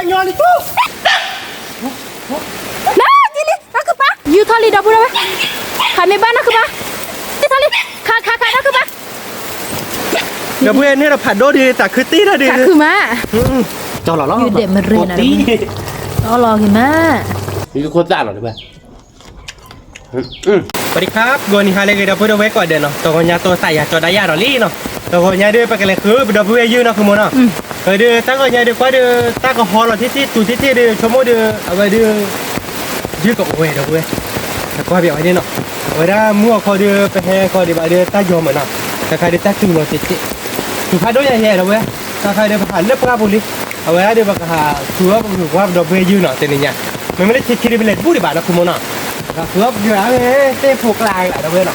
ညီလံ လၢကလံ တၢ်ကပၤ ယူၤထီၣ်လံ ဒီပုၢ်ဒီဝဲၢ်, ခးမ့ၢ်ဘၣ်နီၢ်ကပၤ, ထီၣ်လံ ခးခးခး တၢ်ကပၤ, ဒီပုၢ်ဝဲၢ်န့ၣ်ဒီးဖးဒိၣ်ဒီး သးခုတ့ၢ်တၢ်ဒီး သးခုမး, ကၠီလီၤလီၤ ယူၤဒဲးမရ့နၤ ကၠီလီၤဂ့ၤမး, ယူၤခိၣ်သၣ်လီၤဒီး สวัสดีครับ ဂီၤနံၤဟါလၢအဂ့ၤ ဒီပုၢ်ဒီဝဲၢ်ကိးဂၤဒဲးနီၤ, တဂီၤညါတီၢ်သးယၤကၠီဒၣ်ယၤဒီးလံနီၤ, တဂီၤညါဒီး ပကလဲၤဃုပဒီပုၢ်ဝဲၢ်ယုၢ်နီၤ ဃုမိၢ်နီၤ, ဒီးတၢ်ဂီၤညါဒီးကွၢ်ဒီး တၢ်ကဟီလီၤထံၣ်ထံၣ် တူၤထံၣ်ထံၣ်ဒီး ဆိကမိၣ်ဒီး အဝဲဒီး ယုၢ်ကအိၣ်ဝဲဒီပုၢ်ဝဲၢ်, တကွၢ်ပၠးဝဲန့ၣ်နီၤ, အဝဲဒၣ်မူအခီဒီး ပဟဲခီဒံးဘၣ်ဒီး တၢ်ယီၤမးနီၤ, တခါဒီးတၢ်တူၢ်လီၤတ့ၢ်တ့ၢ်, တူၢ်ဖးဒိၣ်ယၤယဲဒီပုၢ်ဝဲၢ်, တခါဒီးပဟးလၢပှၢ်ပူၤလံ, အဝဲဒၣ်ဒီးပကဟးဃုအီၣ်ပကဃုကွၢ်ပဒီပုၢ်ဝဲၢ်ယုၢ်နီၤ တနံၤညါ, မ့မ့ၢ်လၢဆံခံဒီးပလဲၤတဘူၣ်ဒံးဘၣ်နီၤ ဃုမိၢ်နီၤ, ပကဃုအီၣ်ပယွၤအဝဲသ့ၣ်ဖိကျါဒီပုၢ်ဝဲၢ်နီၤ,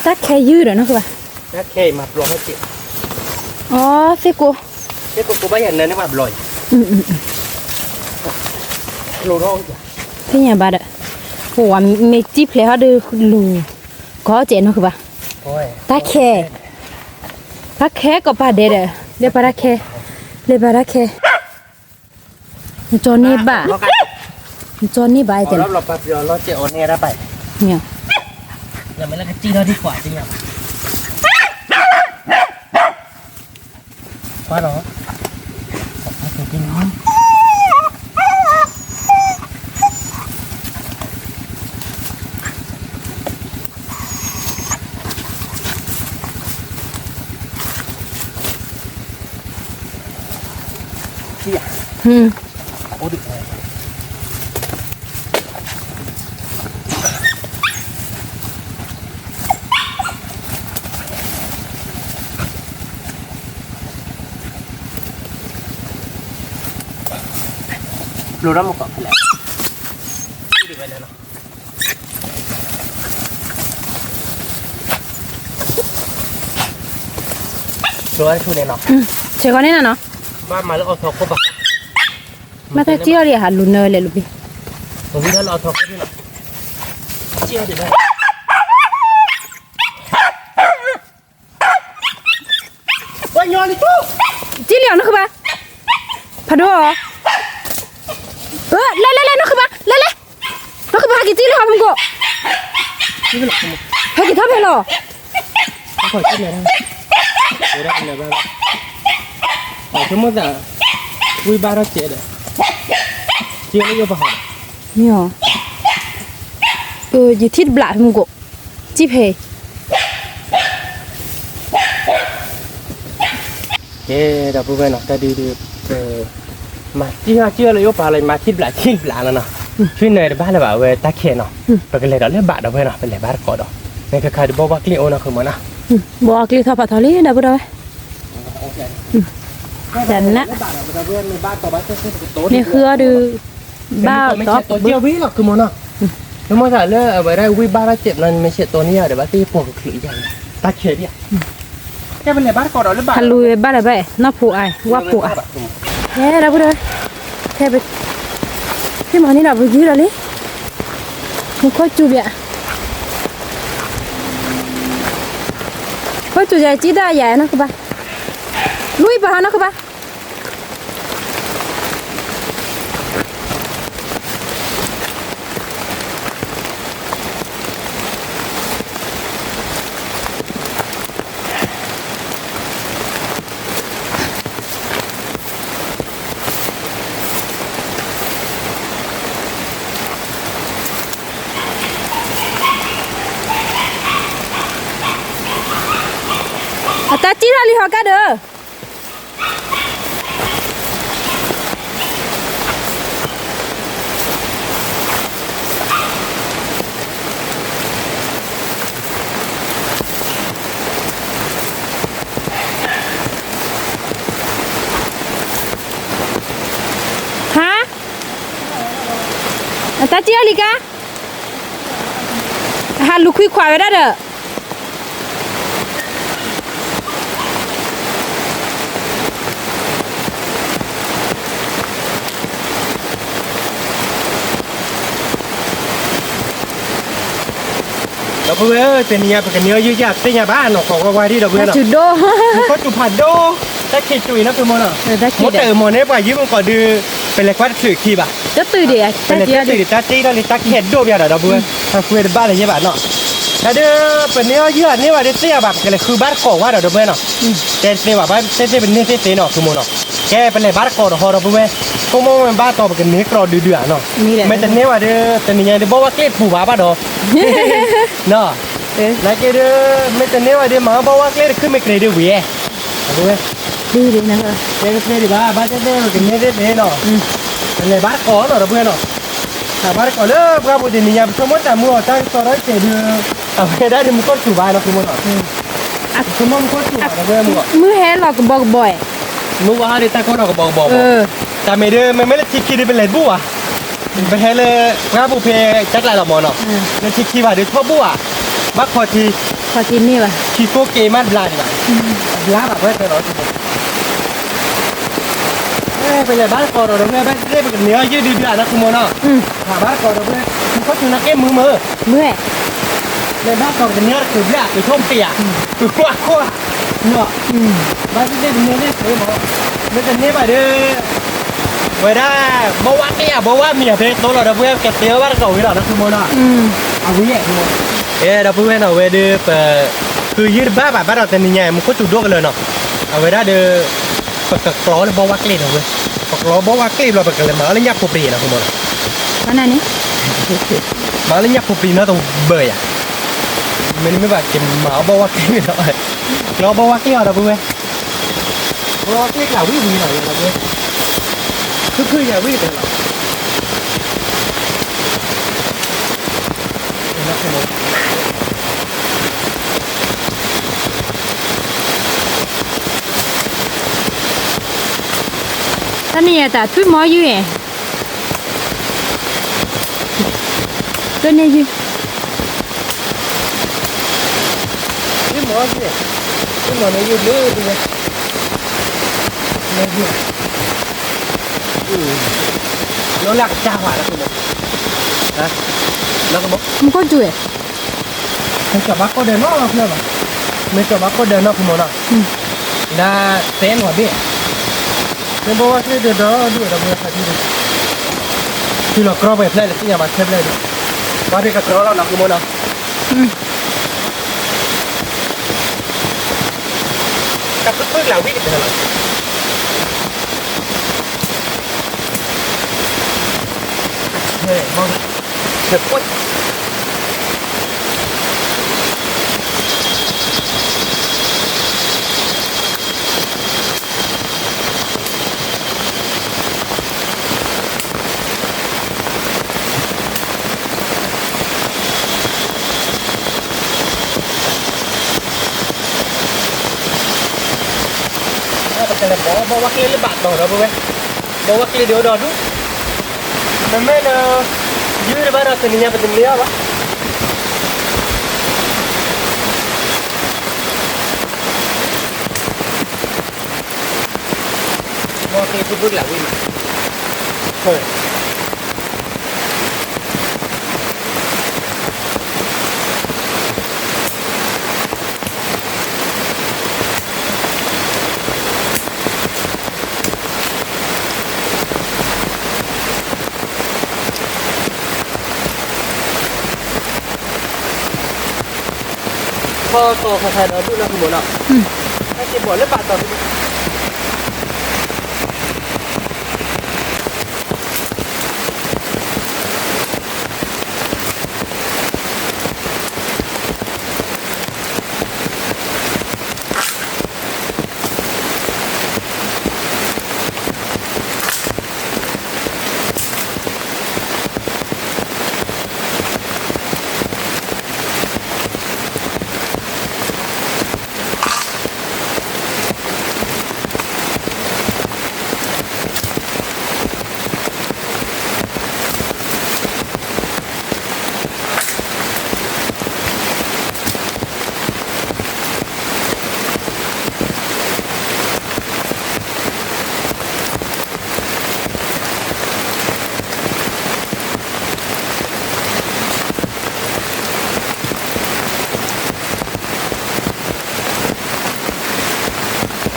တၢ်ခဲယုၢ်ဒီးနီၤ ဃုဘၣ် တၢ်ခဲအံၤမၤပျီဟီၣ်က့ၤ, အီ သ့ၣ်ကိး, သ့ၣ်ကိးကိးဘၣ်ယၤနၢန့ၢ်ဘၣ်ဘျီအံၤ, ဖျိထီၣ်, သ့ၣ်ညါဘၣ်ဒီး, ပဝဲမ့ၢ်တံၢ်ဖျဲးဟီၣ်ဒီးလူၤ, ကီၢ်ကဲးနီၤ ဃုဘၣ်, တၢ်ခဲ, တၢ်ခဲကီးပာ်ဒဲးဒီး လၢပာ်တၢ်ခဲ, လၢပာ်တၢ်ခဲ နကၠီန့ၢ်ဘၣ်, နကၠီန့ၢ်ဘၣ်တဲ, မ့ၢ်, ဖျိထီၣ်မ့ၢ်ကီးဖဲလဲၣ်, ဖျိထီၣ်ဆူန့ၣ်နီၤ, ဆဲးကီးန့ၣ်နီၤ, ဘၣ်မၤလၢအီၣ်ထီၣ်ခိၣ်ဘၣ်, မ့ၢ်တၢ်စံၣ်အီၤဒံး ဟးလူၤနၢလဲၤလူၤဘ့ၣ်, ဝံၤလၢလၢအီၣ်ထီၣ်ခိၣ်န့ၣ်နီၤ, စံၣ်အီၤဒံးဘၣ် စံၣ်လံအီၤနီၢ်ကဘၣ်, ဖးဒိၣ်အီၤ, လဲၤလဲၤလဲၤနီၢ်ကဘၣ် လဲၤလဲၤ, နီၢ်ကဘၣ်ဟဲက့ၤစံၣ်လံဟီမုၢ်ကိး, ဟဲက့ၤထီၣ်ဖဲလီၤ, ဆိကမိၣ်သး, ဝံဘၣ်ထီၣ်စဲးဒီး, စံၣ်လၢယိၣ်ပဟီ, မ့ၢ်အီၤ, ယထံၣ်တဘျးဖဲမုၢ်ကိး, စံၣ်ဖဲ ကဲ ဒီပုၢ်ဝဲၢ်နီၤ တၢ်ဒုးဒုး, မၤစံၣ်ဟီၣ်စံၣ်ဟီၣ်လၢယအိၣ်ပာ်လီၤ မၤထံၣ်တဘျးထံၣ်တဘျးလီၤနီၤ, ဆူနၢၤတဘၣ်လၢၤဘၣ် အဝဲတၢ်ခဲနီၤ, ပကလဲၤဒီးလၢဘၣ်ဒီပုၢ်ဝဲၢ်နီၤ ပလဲၤဘၣ်တကိးဒီး, မ့ၢ်ခါခါဒုးဘီၣ်ဘီၣ်ကျ့ၣ်အိၣ်နီၤ ဃုမၢ်နီၤ, ဘီၣ်ဘီၣ်ကျ့ၣ်ထီၣ်ဖးထီလံ ဒီပုၢ်ဝဲၢ်, တနး, မ့ၢ်ဃုအီၤဒုး, ဘၣ်တီ ဝံလီၤ ဃုမၢ်နီၤ, ဆိကမိၣ်သးလၢအဝဲဒၣ်ဝံဘၣ်ထီၣ်စဲးနီၤ မ့ၢ်ဆဲးတီန့ၢ်ယၤဒီး ဘၣ်သ့ၣ်ပိာ်ကချုးယၤ, တၢ်ခဲဒံးဧါ, ဟးလူၤဘၣ်လၢၤဘၣ် နီၢ်ဖိအါ ဝၣ်ဖိအါ, ဟဲဒီပုၢ်ဝဲၢ်, ဟဲ, ဟဲမၤန့ၢ်ဒီးပယုၢ်ဒီးလံ, မူခိၣ်စူၤဘၣ်, ခိၣ်စူၤယၤစံၣ်တၢ်ယၤနီၢ်ကဘၣ်, လွံၢ်ပၤနီၢ်ကဘၣ် အတၢ်စံၣ်ထီၣ်လံဟီကါဒီး ဟါ, အတၢ်စံၣ်ထီၣ်လံကါ, ဟးလူၤခွံခွးဝဲဒၣ်ဒီး ဒီပုၢ်ဝဲၢ်ဧၢ, တနံၤညါပကန့ၢ်အီၣ်ယုၢ်ယၤ ပသ့ၣ်ညါဘၣ်နီၤ, ခိးကွၢ်ဝါဒံးဒီပုၢ်ဝဲၢ်နီၤ, မူခိၣ်စူၤဖးဒိၣ်, တၢ်ခံးစူၤအံၤနီၤ ဖုမိၢ်နီၤ, မူတၢ်အၢၣ်မီၤန့ၣ် ပှၤယုၢ်မူကီးဒုး ပလဲၤကွၢ်တချုးခံဘၣ်, ပလဲၤကွၢ်တချုးဒံး တၢ်တ့ထီၣ်လံ တၢ်ခဲဒိၣ်ဘၣ်ဒီး ဒီပုၢ်ဝဲၢ်, ဟးဃုတဘၣ်လၢၤယဲဘၣ်နီၤ, တၢ်ဒုး ပန့ၢ်အီၣ်ယုၢ်အန့ၢ်ဘၣ်ဒုးသ့ၣ်ညါဘၣ် ပကလဲၤဃုဘါတကိးဝဲဒီး ဒီပုၢ်ဝဲၢ်နီၤ, တဲသ့ဘၣ် ဘၣ်သ့ၣ်သ့ၣ်ပန့ၢ်သ့ၣ်သ့နီၤ ဃုမိၢ်နီၤ, ကဲပလဲၤဘါတကိးဒီးဟီ ဒီပုၢ်ဝဲၢ်, ဆိကမိၣ်ဝဲဘၣ်တီၤ ပကန့ၢ်ကြီဒုဒုဧါနီၤ, မ့ၢ်တန့ၢ်ဘၣ်ဒုး တနံၤညါဒုး ဘီၣ်ဝၣ်ကျ့ၣ်တပူၤဘၣ်ဘၣ်ဒီး နီၤ, နာ်က့ဒုး မ့ၢ်တန့ၢ်ဘၣ်ဒုး မၤဘီၣ်ဝၣ်ကျ့ၣ်တခုမ့ၢ်ကြၢးဒုးဝံၤဧဲ, အဝဲ, တဲတသ့ဒံးဘၣ် ဘၣ်သ့ၣ်သ့ၣ်ပကန့ၢ်သ့ၣ်သ့နီၤ, ပလဲၤဘါတကိးနီၤ ဒီပုၢ်ဝဲၢ်နီၤ, ဘါတကိးလၢပှၢ်ပူၤတနံၤညါ ပဆိကမိၣ်တၢ်မူအီၤ တၢ်ကစီၣ်ထီၣ်ကဲဒုး, အဝဲဒၣ်ဒုးမူခိၣ်တစူၤဘၣ်နီၤ ဃုမိၢ်နီၤ, ပဆိကမိၣ်မူခိၣ်တစူၤဘၣ် ဒီပုၢ်ဝဲၢ်မူအီၤ, မုၢ်ဟဲလီၤကဘီကဘီဧဲ, မုၢ်ဝါဟီဒုးတၢ်ကီၢ်လီၤကဘီကဘီဘၣ်, တၢ်မ့ၢ်ဒုး မ့မ့ၢ်လၢထံခံဒုး ပလဲၤတဘူၣ်ဘၣ် ပဟဲလၢ ပှၢ်ပူၤဖဲကၢ်ကျးလီၤမၢ်နီၤ, လၢထံခံဘၣ်ဒုးထီၣ်ဘူၣ်ဘၣ်, ဘၣ်ခီထံ, ခီထံန့ၢ်ဘၣ်, ထံကိၢ်က့ၤမးတဘျါဒံးဘၣ်, တဘျါဘၣ်ပဝဲသၢလီၤ, ပလဲၤဘါတကိးဒီး ဒီပုၢ်ဝဲၢ် ဘၣ်သ့ၣ်သ့ၣ်ပကန့ၢ်အီၣ်ယုၢ်ဒုဒုဧါနီၤ ဃုမိၢ်နီၤ, ဘါတကိးဒီး ပခိၣ်ဆူနၤက့မုာ်မုာ်, မုာ်, လဲၤဘါတကိးပကန့ၢ်အီၣ်တချုးဘျါ ပထိၣ်ပ့ၢ်ဧါ, ပကွၢ်ခိၣ်ဧါ, ဘၣ်သ့ၣ်သ့ၣ်ပန့ၢ်သ့ၣ်သ့မၢ်, မ့ၢ်တန့ၢ်ဘၣ်ဒုး ဝဲဒၣ် ဘီဝါကျ့ၣ်ဧါ ဘီဝါမံၤဧါ ဖဲသိလီၤဒီး ပဝဲကသ့အီၣ်ဘၣ်တကိးဝံၤလီၤ နၢ်ဟူမၢ်နီၤ, အဝံၤ, အဲ ဒီပုၢ်ဝဲၢ်နီၤ ဝဲဒုး ပ ဃုယုၢ်တဘၣ်ဘၣ် ဘၣ်ဒီးတနံၤညါ မူခိၣ်စူၤဒိၣ်ကလၢာ်နီၤ, အဝဲဒၣ်ဒီး ပကကျီလၢဘီဝါကျ့ၣ်နီၤဝဲ, ပကျီဘီဝါကျ့ၣ်ဘျီ ပကလဲၤမၤအီၣ်လၢညၣ်ဖိပျံၤနီၤ နၢ်ဟူမၢ်နီၤ, မၤအီၣ်လၢညၣ်ဖိပျံၤနီတဘၢယၤ, မ့တမ့ၢ်ဘၣ်က့ၤမၤအီၣ်ဘီဝါကျ့ၣ်ဒီး, ကျီဘီဝါကျ့ၣ်အီၤဒီးပုၢ်ဝဲၢ် ဘီဝါကျ့ၣ်ကျးဝံၣ်ဝံၤလီၤ ယၤလီၤဝဲ, ခုၣ်ခုၣ်ယၤဝံၣ်တလီၤ, တၢ်န့ၣ်ယတၢ်ထွံၣ်မီၤယုၢ်အံၤ, ကန့ၢ်ယုၢ်, ထွံၣ်မီၤယုၢ်, ထွံၣ်မီၤန့ၣ်ယုၢ်ဘျုးဒ်ဝဲ, မီၤယုၢ်, လီၤလၢကစၢ်ဝဲလီၤ, မူခိၣ်စူၤ, မ့ၢ်ကၠီၤဘၣ်ကိၣ်ဒၢနီတဖျၢၣ်ဘၣ်, မ့ၢ်ကၠီၤဘၣ်ကိၣ်ဒၢနီတဖျၢၣ်မၢ်နီၤ, လၢသဲနီၣ်ဘ့ၣ်, မ့ၢ်ဘီဝါကျ့ၣ်ဒၢဒီဒူၣ်ဒီးပုၢ်ဝဲၢ်ဖးဒိၣ်, တုၤလီၤကြီပှဲၤဖျၢၣ်လၢသ့ၣ်ညါဘၣ်ဆၢဖျၢၣ်ဒီး, ဘၣ်ဒုးကကြီလီၤနၢ်ဟူမၢ်နီၤ တၢ်ဖုၣ်ဖုၣ်လၢဝံၣ်ကတၢၢ်လီၤ, ပကလဲၤဘီဘီဝါကျ့ၣ်လၢဘၣ်တီၤဒီးပုၢ်ဝဲၢ်, ဘီဝါကျ့ၣ်ဒုးအိၣ်ဒီဒူၣ်, မ့မ့ၢ်လၢ ယုၢ်တဘၣ်ဒီးတနံၤညါပတမ့ၢ်အီၣ်ဘၣ် ဘီဝါကျ့ၣ်ဖုၣ်ဖုၣ်လၢဝံၣ်မး, ခီတီၤခါခါဒီးဒူၣ်လၢမုၢ်နီၤ, တၢ်က့ၤဘီၣ်လၢဘၣ်တီၤ ပှၤဟဲကီၢ်ဘၣ်ခိၣ်ဒီးလီၤသၢန့ၣ် ကီၢ်ဘၣ်ခိၣ်ဒီးမၤအီၣ်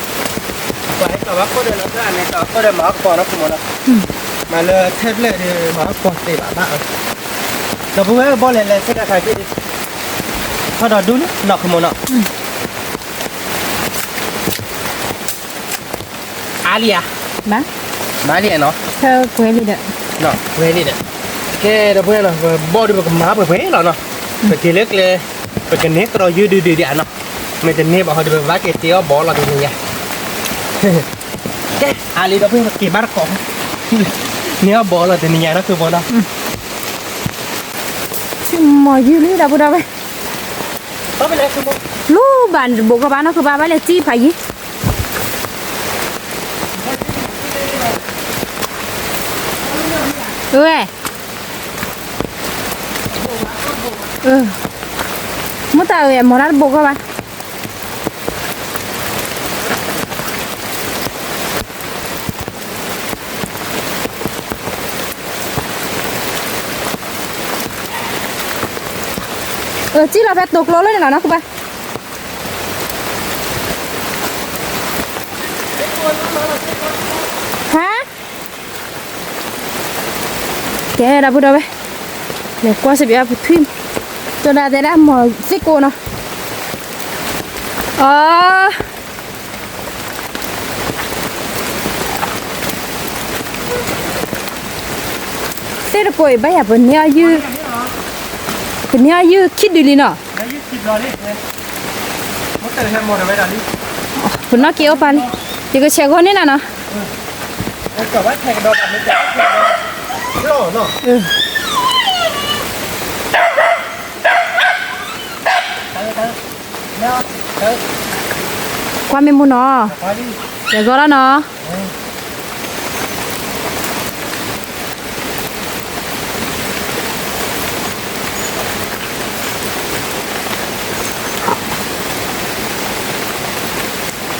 ကပီၤနီၤ ခိၣ်မီၤနီၤ, မၤလၢထဲဖျၢၣ်ဒီး မၤပှီၢ်သ့ဘၣ်ဘၣ်, ဒီပုၢ်ဝဲၢ်ဘီလဲၤလဲၤဆ့ကၤခးက့ၤ, ထီၣ်ဒီးဒူၣ်လံ နီၢ်ခမီနီၤ, အါလံဧါ, မၤလံဧါနီၤ, ကွဲလံဒီး, ကွဲလံဒီး, ကဲ ဒီပုၢ်ဝဲၢ်နီၤ ပဘီၣ်ဒုး ပကမၤပှဲၤပှဲၤလီၤနီၤ, ပက့ၤလၢကျဲ, ပကန့ၢ်ကဒီးယုၢ်ဒုးဒုးဒံးဧါနီၤ, မ့ၢ်တန့ၢ်ဘၣ်ဟီဒီး ပဘၣ်က့ၤတ့အီၣ်ဘီလီၤတနံၤညါ ကဲ အါလံဒီပုၢ်ဝဲၢ် ပက့ၤဘၣ်တကိး, န့ၢ်အီၣ်ဘီလီၤတနံၤညါနီၢ်ခမီနီၤ, မီၤယုၢ်လံဒီပုၢ်ဒီဝဲၢ်, လူၤဘၣ်ဘိးကီၢ်ဘၣ်နီၢ်ခမီ ဘၣ်လဲၤစံၣ်ဖးယံၤ ဝဲ မ့ၢ်တၢ်ဝဲ မီၤတၢ်တဘိးကီၢ်ဘၣ်, စံၣ်လီၤဖဲတိၤကျိလၢန့ၣ်လီၤနီၢ်ခူဘၣ်, ဟါ ကဲ ဒီပုၢ်ဒီဝဲၢ်, လဲၤကွၢ်စ့ၢ်ကီးပထွံၣ်, တိၤဒၣ်တဲဒၣ်မီၤသ့ၣ်ကိးနီၤ, အီ သ့ၣ်တကိးအံၤဘၣ်ယၤ ပန့ၢ်အီၣ်ယုၢ်, ပန့ၢ်အီၣ်ယုၢ်ခံဒုလံနီၤ, ပနီၢ်က့ၤအိၣ်ပာ်လံ, ယကဆဲးဂီၤန့ၢ်နၤနီၤ, ကွၢ်မ့ၢ်မူနီၤ, ယဂီၤလီၤနီၤ.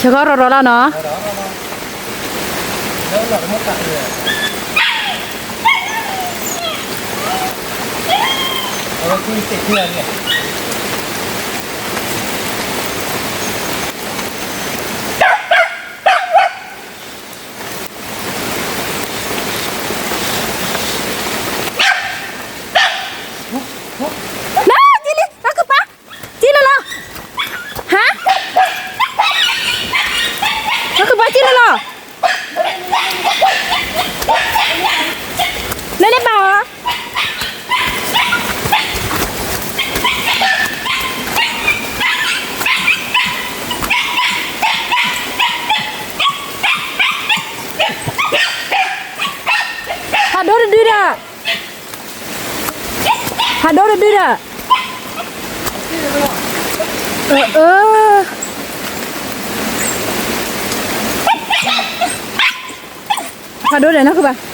ဆၢကီၢ်ရီၤရီၤလီၤနီၤ. နၤ က့ၤလံ နၢ်ကုပၢ် က့ၤလီၤလီၤ. ဟါ နၢ်ကုပၢ် က့ၤလီၤလီၤ. နန့ၢ်ဘၣ်အီၤ ဟးဒိတဒုဒီး ဟးဒိတဒုဒီး အၢ အၢ ဟးဒိဒီး နၢ်ကုပၢ် အီ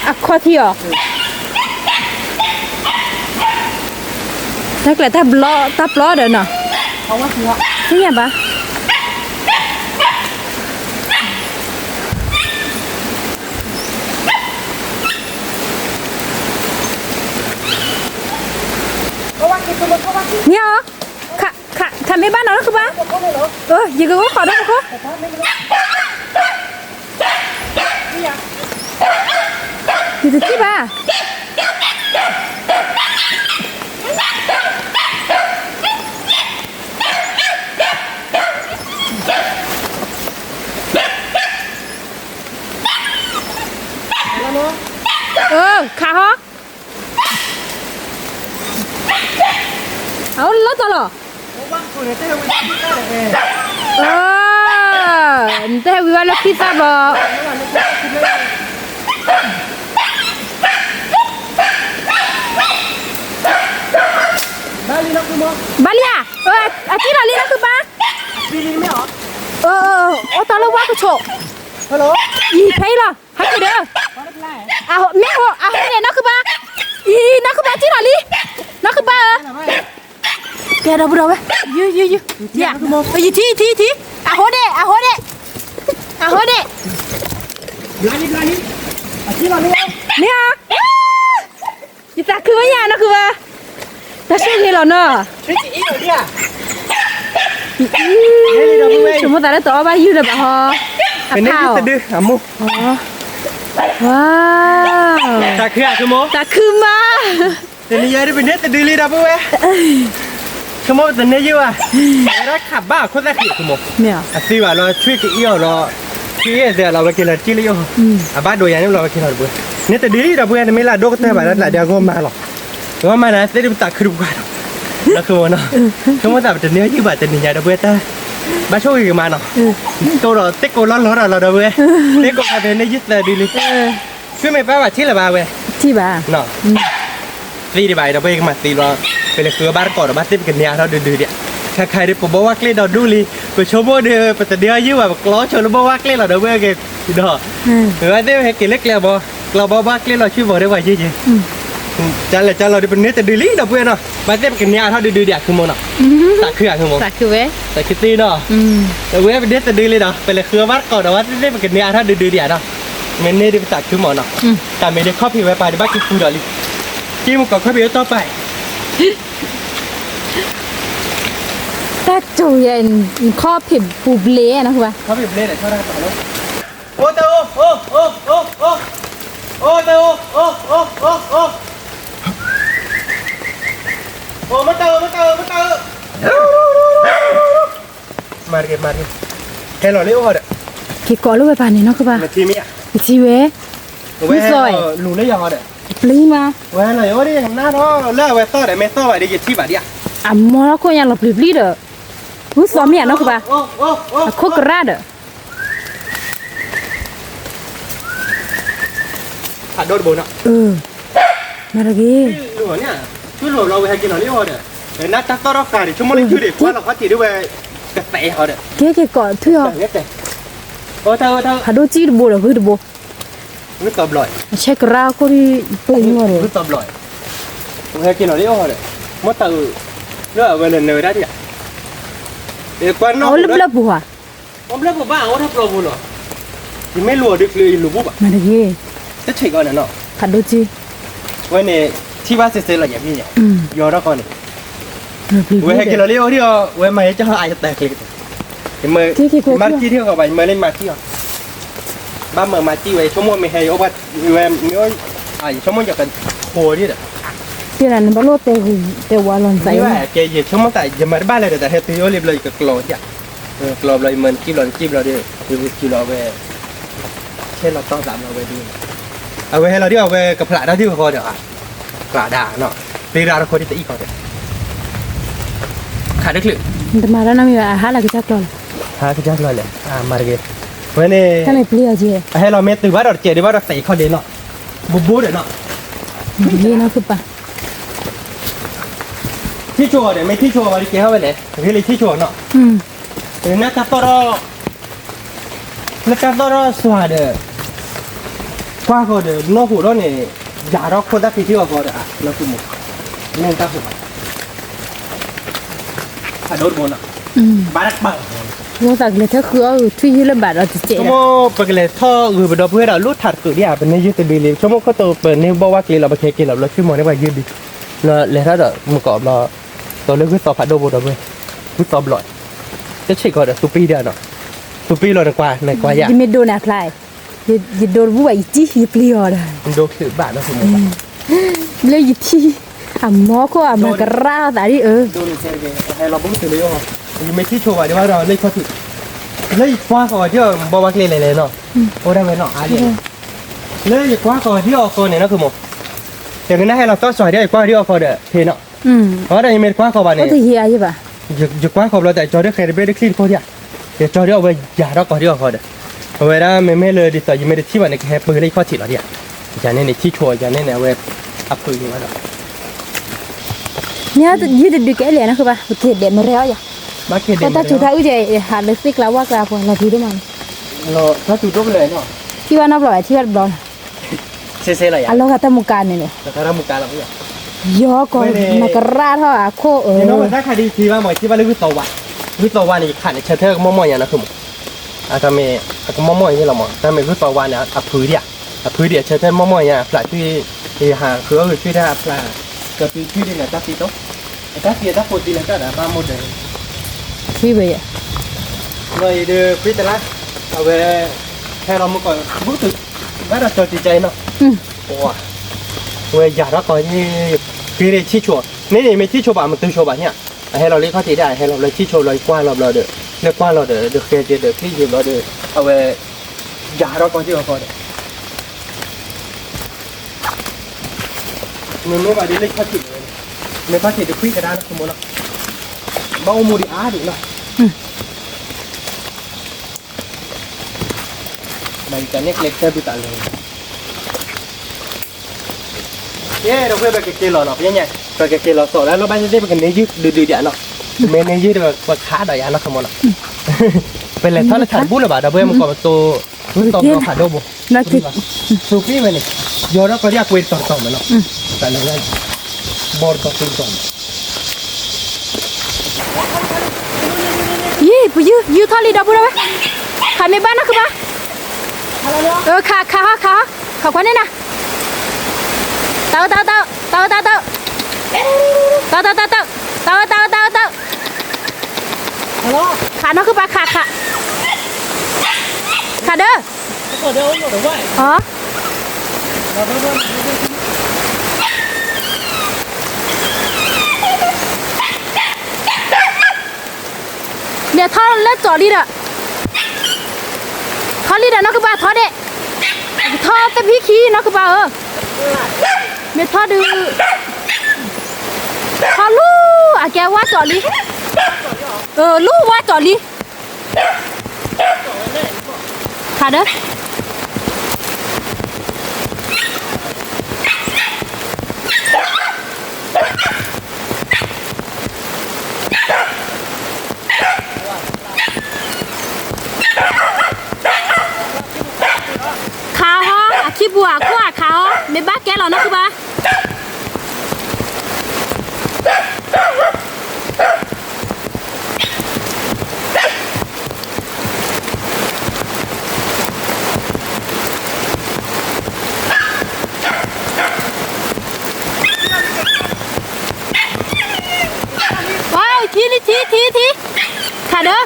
အခီၣ်ထံအီၤ တၢ်ကျဲၤတၢ်ဘျီ တၢ်ပျီဒီးနီၤ သ့ၣ်ညါဘၣ်. န့ၣ်အီၤ ခးမ့ၢ်ဘၣ်နီၤ နၢ်ကုပၢ် ယကအိၣ်ခိးဒီးခိၣ် ယတထံၣ်ဘၣ်. ခးဟီ အအိၣ်လၢတီၤလီၤ. နတဟဲဝံၤဘၣ်လၢခံသၣ်ဘီ ဘၣ်လံဧါ. အတံၢ်လီၤလံ နၢ်ကုပၢ်. အိၣ်တီၤလၢဝါကဆိး အံၤဖဲအံၤလီၤ ဟဲက့ၤဒီး မ့ၢ်ဟိ အဟိန့ၣ် နၢ်ကုပၢ် အံၤ နၢ်ကုပၢ်တံၢ်လီၤလံ နၢ်ကုပၢ်ဧၢ. ကဲ ဒီပုၢ်ဒီဝဲၢ် ယုၢ် ယုၢ် ယုၢ် ယထံၣ် ယထံၣ် ယထံၣ် အဟိန့ၣ် အဟိန့ၣ် အဟိန့ၣ် မ့ၢ်ဧါ ယသးခုဝဲညါ နၢ်ကုပၢ် တၢ်ဆိၣ်ဂ့ၤလီၤနီၤ. ဆိကမိၣ်သးလၢတအီၣ်ဘၣ်ယုၢ်လၢၤဘၣ်ဟီ. ပန့ၢ်တဒုအမိၢ်, ဝါ, တၢ်ခုဧါ ဆိကမိၣ်, တၢ်ခုမး, တနံၤညါဒ်ပန့ၢ်တဒုလံဒီပုၢ်ဝဲၢ်, ဆိကမိၣ်ပတန့ၢ်ယုၢ်ဘၣ်, ဝဲဒၣ်ခးဘၣ်အခိၣ်သၣ်ခံဆိကမိၣ်, အသံဘၣ်လီၤ ဆွံကအံၣ်အီၤလီၤ, ဆွံအံၣ်အသးလီၤ ဝဲက့ၤလီၤတကံၢ်လၢယအိၣ်, အဘၣ်ဒိးယၤန့ၣ်လီၤ ဝဲက့ၤလီၤတပှဲၤ, န့ၢ်တဒုလံဒီပုၢ်ဝဲၢ် နမ့ၢ်လၢအဒိၣ်ကတၢၢ်ဘၣ်ဒၣ်တၢ်ဒ်အဂီၢ်မးလီၤ, အဂီၢ်မးန့ၣ် သ့ၣ်ဒ်ပသးခုတပှဲၤလီၤ, လီၤဆိကမိၣ်နီၤ, ဆိကမိၣ်သးပတန့ၢ်ယုၢ်ဘၣ်တနံၤညါဒီပုၢ်ဝဲၢ်တၢ်, ဘၣ်ဆိၣ်ဂ့ၤကမးနီၤ, တိၢ်ဒီးသ့ၣ်ကိးလီၢ်လီၤဒီးလီၤဒီပုၢ်ဝဲၢ်, သ့ၣ်ကိးခါဖဲန့ၢ်ယုၢ်သၢဒုလံ ဆွံမ့ၢ်ပၢ်ဘၣ်ထံၣ်လၢၤဘၣ်ဝဲ, ထံၣ်ဘၣ်, သံဒံးဘၣ်ဒီပုၢ်ဝဲၢ်ကမၤသံလီၤ, ပလဲၤဃုအီၣ်ဘၣ်တကိးဒီးဘၣ်သ့ၣ်ပကန့ၢ်အါထီၣ်ဒုဒုဒံး, ခါခါဒ်ပဘီဝါကျ့ဒီးဒူၣ်လံ, ပဆိကမိၣ်ဒီး ပတဒုအီၣ်ယုၢ်ဘၣ် ပကျီဆိလၢဘီဝါကျ့လီၤဒီပုၢ်ဝဲၢ်က့ၤဒီး, ဝဲသ့ၣ်ဝဲဟဲက့ၤလၢကျဲဘီ, ကျီဘီဘီကျ့လီၤဆွံဘီဒီးပှၤယုၢ်က့ၤ, ကလဲၤကလီၤဒီးပန့ၢ်တဒုလံဒီပုၢ်ဝဲၢ်နီၤ, ဘၣ်သ့ၣ်ပကန့ၢ်အါထီၣ်ဒုဒုဒံးအဆိကမိၣ်နီၤ, သးခုဧါဆိကမိၣ်, သးခုသ့နီၤ, ဝဲပန့ၢ်တဒုလံဒီး ပလဲၤဃုအီၣ်ဘၣ်တကိးဒီးဘၣ်သ့ၣ်သ့ၣ်ပကန့ၢ်အါထီၣ်ဒုဒုဒံးနီၤ, မ့ၢ်န့ၢ်ဒ်ပသးခုမးနီၤ, တၢ်မ့ၢ်ဒ်ခီၣ်ဖံးဝဲပၢ်ဒံးဘၣ်က့ၤဃုဒီးလံ, က့မုၢ်ကီးခီၣ်ဖံးဝဲတီၢ်ပၢ် တၢ်ကၠိၤယဲ ခီၣ်ဖံးပူၤဘျ့နီၤ, ခီၣ်ဖံးဘျ့ဒီး အိၣ်တၢ်အိၣ်, အိၣ်တၢ်အိၣ်, အိၣ်, အိၣ်မတၤအိၣ်, မတၤအိၣ်, မတၤအိၣ်, မၤတက့ၢ် မၤတက့ၢ်, ဟဲလီၤလၢအိၣ်ဃီဒီး, က့ၤကိးလၢဝဲပၢ်န့ၣ်နီၤ, ကဘၣ်, ကထံၣ်ဝဲ, ဝဲလူၤလၢယၤဃီဒီး, ပျံၤမး, ဝဲလီၤယအိၣ်ဒ်ယကနၣ်ထီၣ်လၢအဝဲသီၣ်ဒီး မ့ၢ်သီၣ်ဘၣ်ဒီးယထံၣ်ဘၣ်ဒံးဧါ, အမီထီၣ်ခိၣ်ညါလီၤပျံၤပျံၤဒီး, ဝဲသီၣ်မ့ၢ်ဧါနီၤ ကဘၣ်, အခိၣ်ကရၢဒီး ဖးဒိၣ်တဘိနီၤ, မၤတဂ့ၤ, ထွံၣ်လိာ်ဘျီဝဲဟဲက့ၤလီၤလံအီၤဒီး, နတၢ်သီၣ်ထီၣ်ဃာ်ဒီး ဆိကမိၣ်လၢထွံၣ်ဒီး ကွၢ်လီၤခီၣ်ထံးဒ်ဝဲ, ကသဲးအီၤဒီး, ကဲက့ၤကိးထွံၣ်အီၤ, ဖးဒိၣ်ကံၣ်တဘိဒီးဂုၢ်တဘိ, ဂုၢ်သီဘျီ, အဆဲကရၢခိၣ်ဒီး, ပျံၤမီၤဒီး, ဂုၢ်သီဘျီ, ဝဲဟဲက့ၤလီၤလံအီၤဒီး, မ့ၢ်တၢ်အုး, လၢအဝဲလဲၤနၢၤဝဲဒၣ်ဒံးဧါ, ကွၢ်နီၣ်လၢပျၢၢ်ပူၤဧါ အိၣ်ဘျၢပူၤဘၣ် အိၣ်ထီၣ်ပျီပူၤလီၤ, ယမ့ၢ်လူၤအီၤဒ်ချ့ယလူၤဘူၣ်ဘၣ်, မၤတဂ့ၤ, တဆံးကီးန့ၣ်နီၤ, ဖးဒိၣ်ကံၣ်, ဝဲန့ၣ်, ထံၣ်ဘၣ်စဲးစဲးလီၤယၤမ့ၢ်ယၤ, ယီၤထီၣ်ဃီန့ၣ်, ဝဲဟဲက့ၤလီၤလံအိၣ်ဒံးအီၤ ဝဲမၤယဲကၠီအယတၢ်ချ့, ယမၤတကံၣ်ထံၣ်ဃီဘၣ် ယမၤလၢမၤကံၣ်အီၤ, ဘၣ်မၤမၤကံၣ်ဝဲ ယဆိကမိၣ်မ့ၢ်ဟဲယအိၣ်ဘၣ်, ဝဲမ့ၢ်, ယဆိကမိၣ်ယကထိဒံးဒီး, တဲနၤနဘၣ်လိၣ်တဲ, တဲဝဲလီၤနသး, ယဆိကမိၣ်သး ယမၤတဘၣ်လဲၣ်ဒီး တၢ်ဟဲတုၤအိၣ်လံဘျီ ယကကျီဒံးဧါ, ကျီဘျီ ယမၤနကံၣ်ဘျီ နကံၣ်ဘျီဒီး, ယက့ၤလီၤဝဲ, ဆဲလီၤတီၢ်သးဘျီဝဲဒၣ်, အဝဲဟဲလီၤဒ်အဝဲ ကဖျးတၢ်ဒ်ဃီဒီး, ဖျးဒၣ်နီၤ, ပျံၤဒၣ်တခီဒ်တအံၣ်ဃီဒီး, ခးတချုး, တမၤတၢ်နီတမံၤဘၣ် အဟးလၢကစၢ်ကျီလဲၣ်, ဟးကစၢ်ကျီလဲၣ်, မၤတဂ့ၤ, ဝဲန့ၣ်, အဟဲလီၤမ့ၢ်တုၤဘၣ်ဒီးတကဲးဒံးဘၣ်ဒီးသံးခီဒံးနီၤ, ဘိဘိဒီးနီၤ, ယနီၢ်ကပၤ ထံၣ်ဆိဒီး မ့ၢ်ထံၣ်ဆိဝဲဒ်ကဲထီၣ်ဝဲလဲၣ် ဂ့ၤလံထံၣ်ဆိနီၤ, နတၢ်သီၣ်ထီၣ်, နတၢ်သီၣ်ထီၣ်စွၤဒီး, ကွၢ်ဃီဒီး နီၢ်ဟူးထီၣ်န့ၣ်, ယၤထီၣ်ခိၣ်သၣ်ဖံးထံၣ်အီၤဃီဒီး နီၢ်ဟူးမး, မ့ၢ်တၢ်ဟူးဘၣ်, ဖးဒိၣ်တဘိနီၤ, ဘၣ်တၢ်ကပၤ, ဝဲသးကလဲၤထၢဃုအီၣ်ဂုာ်ထွံၣ်ယုၢ်လၢဘၣ်ဒီးတစဲး, ဆိကမိၣ်ပကလဲၤထီၣ်ဂုာ်ပဒီပုၢ်ဝဲၢ်ဒီး လိၣ်ထးတကုးဒံးဧါ ပန့ၢ်ယုၢ်တဒုလံ ဆိကမိၣ်ခိၣ်တိပန့ၢ်ဘီဝါကျ့လီၤ ပကဟဲက့ၤလီၤဘျီ ဆွံမီၤန့ၢ်ပှၤယုၢ်ဒု, လီၤလဲၤထီၣ်ဒီးမုၢ်ကီးဘျီ, တီၤလၢဂုၢ်သီဖးဒိၣ်ဘိဒီပုၢ်ဝဲၢ်, ဂုၢ်သီဘျီ, တဆံးကီးဒီးသူပံၢ်ဒၣ်နီၤ, သူပံၢ်လီၤနကွၢ် နကွၢ်ယၤ, ယမ့ၢ်ဒိးန့ၣ်အဖျါ, ယဒိးတဘူၣ်ဘၣ် ယတံၢ်ယပျံၤအီၤဒီး, ဒိးချုးဘၣ်နီၤ လၢယထံၣ်, အမီခိၣ်အမၤကရၢသးဒ်အၢ, ယမ့ၢ်ထံၣ်ဆိဘၣ်ဒံးဘၣ်ဒီး လၢယခီၣ်ထံး, လၢယကွၢ်ဃီၤဒံးအီၤ ဘီဝါကျ့လဲၤလဲၤနီၤ, အိၣ်ဒၣ်ဝဲနီၤအါလံ, လၢယကွၢ်ဃီၤဒံးအီၤဃီန့ၣ်နီၤ ယကနၣ်ဟဲလီၤသီၣ်စွၤဒံး ယကွၢ်ဃီၤဒံးအီၤဃီဒီး ဖဲနီၤ, အဝဲဒၣ်ယမ့ၢ်တကွၢ်ဃီၤဘၣ်န့ၣ်, ယကွၢ်ဃီၤဘျီတၢ် ယကၠီဒုးဃဲၤတဘ့ၣ်တချံၣ်တခီဒံး, ယကၠီဒုးအဝဲယၤထီၣ်ကီၤဒံးအီၤဃီဒီး, အဝဲဒၣ်မ့မ့ၢ်လၢဒ်သိးယမ့ၢ်တထံၣ်ဘၣ်န့ၣ် ကဟဲပၢလၢယခီၣ်ထံးလီၤဒံး, ယၤန့ၣ်န့ၣ် ထံၣ်ဆိ ယၤန့ၣ်န့ၣ် အဝဲ, အဖုးန့ၣ်ဘၣ်ဒီး မ့ၢ်ယုၢ်တဒုကဲလဲၣ်နီၤ ဃုဘၣ် ပက့ၤဒဲးမရဲအီၤယၤ, ဘၣ်က့ၤဒဲးမရဲအီၤ, တၢ်စူၤတၢ်အုၣ်ကဲ ဟးလၢသ့ၣ်ကျါဝၣ်ကျါပှၤလီၤဒုဒိၣ်မးန့ၣ်, တၢ်စူၤဒိၣ်ကလဲာ်နီၤ, ထံၣ်ဘၣ်နီတဘျီဘၣ် ထံၣ်ဘၣ်တဘျီနီၤ, စဲစဲလီၤယၤ, အလီၤဂာ်တၢ်မူကၤန့ၣ်န့ၣ်, ယီၤကီး မၤကရၣ်ထီၣ်အခိၣ်အၢ, ယနီၢ်ဘၣ်တၢ်ခါဒ်ထံၣ်ဘၣ်မး ထံၣ်ဘၣ်လၢဂုၢ်သီဝါ, ဂုၢ်သီဝါန့ၣ် ယခးန့ၣ် ဆၢထၢၣ်ကမီၢ်မီၢ်ညါနီၤ ဃုမး, အတၢ်မ့ၢ်, အကမီၢ်မီၢ်ညါလီၤမး တၢ်မ့ၢ်ဂုၢ်သီဝါန့ၣ် အဖုးဒံးဧါ, အဖုးဒံးအဆၢထၢၣ်မီၢ်မီၢ်ညါ အဖျးထွံၣ်, ယဟးဃုအီၣ်ဂုာ်ထွံၣ်တၢ်အဖျး, ကတုၤထွံၣ်ဒ်န့ၣ် တၢ်သံတိ, အတၢ်သံအတၢ်ဖိသံလၢတၢ်ဒီးဘၣ်မိၢ်ဒီး, ထွံၣ်ဝဲယဲ, လီၤအံၤဒီး ဖှံတလါ, အဝဲ ဟဲလီၤမုၢ်ကီၢ် ဘူးတုၤ ဘၣ်ဒီးကၠီၤတံာ်ကၠီၤအံၤနီၤ, ပှၤ ဝဲယၤထီၣ်ကီးန့ၣ် က့ၤန့ၣ်ဆံၣ်ဆိ န့ၣ်န့ၣ် မ့ၢ်ဆံၣ်ဆိဘၣ်မ့ၢ်တုၤဆိဘၣ်န့ၣ်, အဟဲလီၤလၢခီၣ်ထံးဒၣ် အဟဲလီၤဘျီဆံၣ်ဆိဘျီ ယကွၢ်လီၤဘျီဒီး လၢကွၢ်လီၤဒီး ဒီးဃဲက့ၤဒီးချံၣ်က့ၤဘျီဒီး အဝဲ ယၤထီၣ်ကီးက့ၤအီၤကီးဒီး မ့မ့ၢ်ဘၣ်ဒ်လၢခီၣ်ထံးန့ၣ် မ့ၢ်ခီၣ်ထံးတခွံကဒါလၢခမီနီၤ, ဘၣ်အိၣ်မူဒံးအါဒံးနီၤ, မ့ၢ်ယတၢ်န့ၣ်ကျဲကတၢၢ်ဘုသးလဲၣ်, ယဲဒီးဝဲပကက့ၤလီၤနီၤ ပညါ ပကက့ၤလီၤစီၤလၢလီၢ်ဘၣ်သ့ၣ်သ့ၣ် ပကန့ၢ်ယုၢ်ဒုးဒုးဒံးနီၤ, မ့ၢ်န့ၢ်ယုၢ်ဒီးပခးဒီးယၤနီၤခမီနီၤ, ပလဲၤထီၣ်လၢထးတဘူၣ်လၢၤဘၣ် ဒီးပဝဲမ့ၢ်ကီးပတိ ဝံၤတီၢ်ဘျီဖးဒိၣ်ဘိ, သူက့ဝဲန့ၣ်, ယီၤဒီးကီးဒ်အကွဲးတတီၤတီၤမးနီၤ, တၢ်လၢ ဘီတတီၤတီၤမး, ယံၤ ပယုၢ် ယုၢ်ထီၣ်လံဒီပုၢ်ဒီဝဲၢ်, ခးမ့ၢ်ဘၣ်နီၢ်ကဘၣ်, ခး ခးဟီ ခးဟီ ခးခွါန့ၣ်နၤ, တၢ် တၢ် တၢ် တၢ် တၢ် တၢ် တၢ် တၢ် တၢ် တၢ် တၢ် တၢ် ခးနီၢ်ကဘၣ် ခး ခး ခးဒီး လဲၤထီၣ်လၢကၠီၤလံဒီး, ထီၣ်လံဒီးနီၢ်ကဘၣ်ထီၣ်ဒဲး, ထီၣ်သဘံၣ်ခံနီၢ်ကဘၣ်ဧၢ, မ့ၢ်ထီၣ်ဒုး, ထီၣ်လူၤ အကဲဝါကၠီၤလံ, လူၤဝါကၠီၤလံ ခးဒီး ခးဟီ အခံပူၤအခိၣ်အခးဟီ မ့ၢ်ဘၣ်ကဲလီၤနီၢ်ကဘၣ် ထံလံ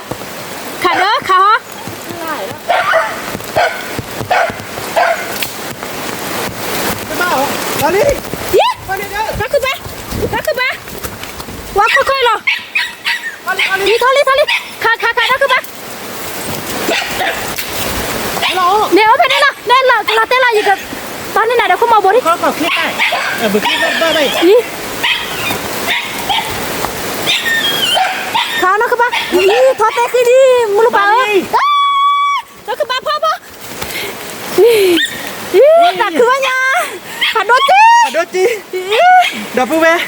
ထံ ထံ ထံ, ခးဒီး, ခးဒီး ခးဟီ, တၢ်ခုဘါ, တၢ်ခုဘါ, ဝါခိၣ်ခိၣ်လီၤ, လံ ထီၣ်လံ ထီၣ်လံ, ခး ခး ခး တၢ်ခုဘါ န့ၣ်အိၣ်ဖဲန့ၣ်လီၤ, န့ၣ်လီၤ ကလီၤတဲလီၤ ယက တီန့ၢ်နၤဒီးခိၣ်မီၤဘိန့ၣ်, ခးနီၢ်ကဘါ, ထီၣ်တဲဃံလံ, မုၢ်လပၤဧၢ, တၢ်ခုဘါဖီဘိ, တၢ်ခုဘါညါ, ဖးဒိၣ်တံၢ်, ဖးဒိၣ်တံၢ်, ဒီပုၢ်ဝဲၢ်,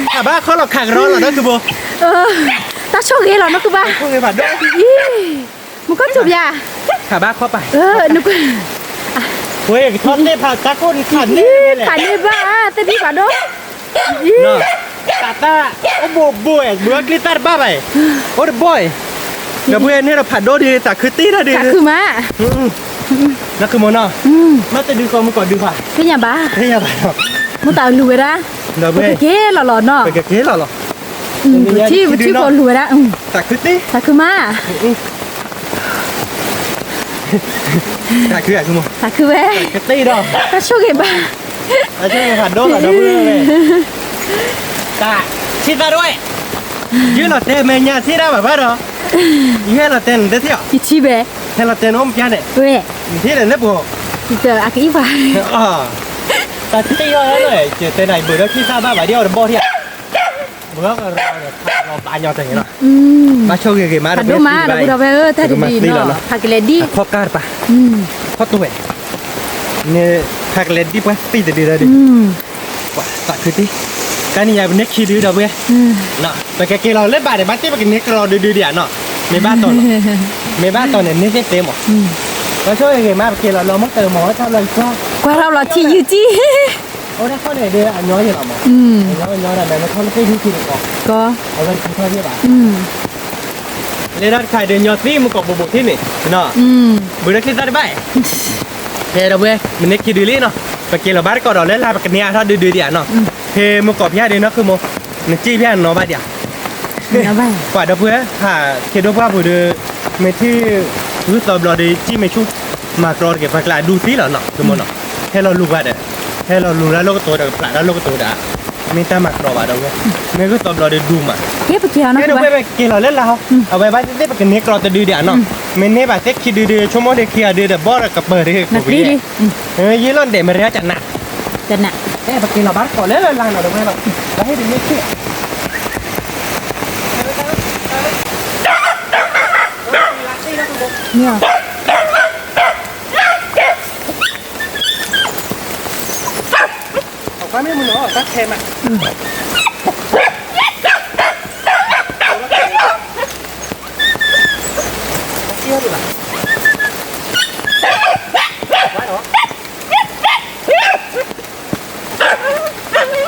ခးဘါခီလီၤခးကရီလီၤ တၢ်ခုဘိ, တၢ်ဆိၣ်ဂ့ၤလီၤနီၢ်ခုဘါ, မုၢ်ကီၢ်ထူၣ်ပျၢ်, ခးဘါခီပၤ, ဝဲကထီၣ်သ့ၣ်ဖးတၢ်ကိၢ်န့ၣ် ခးန့ၢ်ဘၣ်, သ့ၣ်ဒံးဖးဒိၣ်, တၢ်တၢ်, အိၣ်ဘိးဘိး, ဘုးအီၣ်ကျ့သၣ်တဘၣ်ဘၣ်, အိၣ်တဘီၣ်, ဒီပုၢ်ဝဲၢ်န့ၣ်ဒီးဖးဒိၣ်ဒံး တၢ်ခုတံၢ်တၢ်ဒံး, တၢ်ခုမး, နီၢ်ခုမီၤနီၤ, မ့ၢ်တဒုးကီးမုၢ်ကီၢ်ဒုးဘၣ်, သ့ၣ်ညါဘၣ်, သ့ၣ်ညါဘၣ်, မ့ၢ်တၢ်လူၤဝဲဒၣ်, ဒီပုၢ်ဝဲၢ်, ပကက့ၤလီၤလီၤနီၤ, ပကက့ၤလီၤလီၤ, ပထံၣ်ပထံၣ်ကီးလူၤဝဲဒၣ်, တၢ်ခုတံၢ်, တၢ်ခုမး တၢ်ခု, တၢ်ခုဝဲ, တၢ်ဆိၣ်ဂ့ၤဘၣ်, တၢ်ဆိၣ်ဂ့ၤဖးဒိၣ်လီၤ ဒီပုၢ်ဝဲၢ်, တၢ်ဆံသၢဒိၣ်ဝဲ, ယလီၤတဲမဲာ်ညါဆံဒၣ်ဘၣ်ဘၣ်ဒီး, ယဟဲလီၤတဲနတထံၣ်အီၤ, ယထံၣ်ဘဲ, ဟဲလီၤတဲနအိၣ်မူပျါန့ၣ်, ဝဲ, နထံၣ်ဒီးလၢပှၤ, အကအံၤပှၤ, တၢ်တ့ၢ်အီၤလီၤ, ယတဲနၤ ယဘုးဒီးချံသၣ်ဘၣ်ဘၣ်ဒ်အီၤတဘီၣ်ထံၣ်ဧါ ဘုးကရီဘၣ်ညီတဂ့ၤလီၤ, ဘၣ်ဆိၣ်ဂ့ၤဂ့ၤမး ဖးဒိၣ်မး ဒီပုၢ်ဝဲၢ်ဧၢ တၢ်တဒုနီၤ ဖးကလဲၤဒံး အခီၣ်ကၢ်တပၤ, ခီၣ်တဝဲၢ်, ဖးကလဲၤဒံးပှၤသံတဒုဒီး, ပှၤသးခုတ့ၢ်, ကါန့ၣ်ယၤပန့ၢ်ခံဒုဒီပုၢ်ဝဲၢ်, ပကက့ၤလီၤလၢဘၣ်ဒီး ဘၣ်သ့ၣ်ပကန့ၢ်ကလီၤဒုဒုဒံးဧါနီၤ, မ့ၢ်ဘၣ်တီၤန့ၣ်, မ့ၢ်ဘၣ်တီၤန့ၣ် န့ၢ်သ့ၣ်သ့မး, ဘၣ်ဆိၣ်ဂ့ၤဂ့ၤမး ပက့ၤလီၤလီၤမ့ၢ်တမၤဝဲထီၣ်လီၤယကွၢ်, ကွၢ်ထီၣ်လီၤထံယုၢ်ကံ အိၣ်ဒၣ်ခီၣ်န့ၣ်ဒီးအညီယဲလီၤမး, အညီညီဒၣ်မ့ၢ်ထီၣ်လၢသ့ၣ်ဟံၣ်ခံန့ၣ်ကီး, အဝဲတထီၣ်ယဲဘၣ်, လဲၤဒီးတခါဒီးညီသံမ့ၢ်ကီးဘိးဘိးထံၣ်န့ၣ်, ဘုးဒီးချံသၣ်တဘၣ်, ဟဲဒီပုၢ်ဝဲၢ် မ့ၢ်န့ၢ်ခံဒုလံနီၤ, ပက့ၤလီၤဘၣ်တကီၢ်ဒီးလၢလၢပကန့ၢ်အါထီၣ်ဒုဒုဒံးဧါနီၤ, ဖဲမ့ၢ်ကီးဖဲဒုနီၤ ခုမိၢ်, နစံၣ်ဖဲအနီၤဘၣ်ဒံးဧါ ပှၤဒီပုၢ်ဝဲၢ် ဟးခ့ဒိၣ်ပှၢ်ပူၤဒီး, မ့ၢ်ထံၣ်, ဂုၢ်သီဘျီဒီး ကံၣ်မ့ၢ်ဆူၣ် မၤကြီတက့ၢ် ပှၤကျးဒူသံလီၤနီၤ သုမိၢ်နီၤ, ဟဲလီၤလူၤဝဲဒီး ဟဲလီၤလူၤလၢလီၢ်ကတိၤဒီး ကပျးလၢလီၢ်ကတိၤဒီး မ့ၢ်တၢ်မၤကြီဘၣ်ဒီးဝဲ, မ့ၢ်ဂုၢ်သီဘျီဒီးဒူမး, ကဲပက့ၤလီၤလၢလါဟီ, အဝဲဘၣ်သ့ၣ်သ့ၣ်ပကန့ၢ်ကြီတဒုဒံးနီၤ, မ့ၢ်န့ၢ်ဘၣ်သ့ၣ်ခံဒုဒု ဆိကမိၣ်ဒီးခံဂၤဒုဒီး ဘီၣ်ဒီးကပၢၤဒီး ကဝံၤ ယ့လီၤဒဲးမရၤကနး, ကနး, ပက့ၤလီၤဘၣ်တကိးလၢလါနီၤ တဝဲလီၤ, လၢဟ့ၣ်တမ့ၢ်ဆ့ၣ် အကွၢ်မ့ၢ်မနုၤအီၤ တၢ်ခဲမး, တၢ်ကဲအီၤဒံးဘၣ်, ဝါနီၤ တထံၣ် နခီၣ်စူၤဒိၣ်ဒီး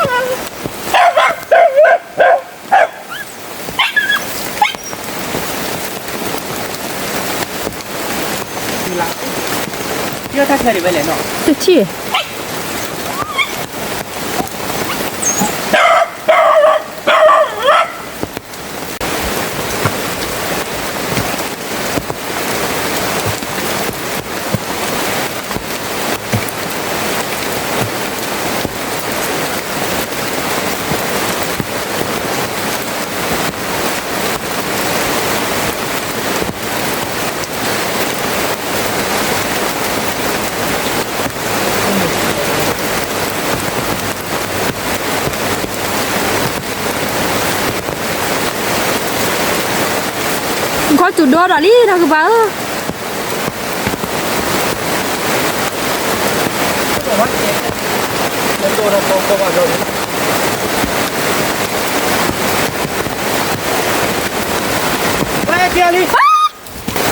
လံ နီၢ်ကပၤဧၢ, ဝဲက့ၤလံ,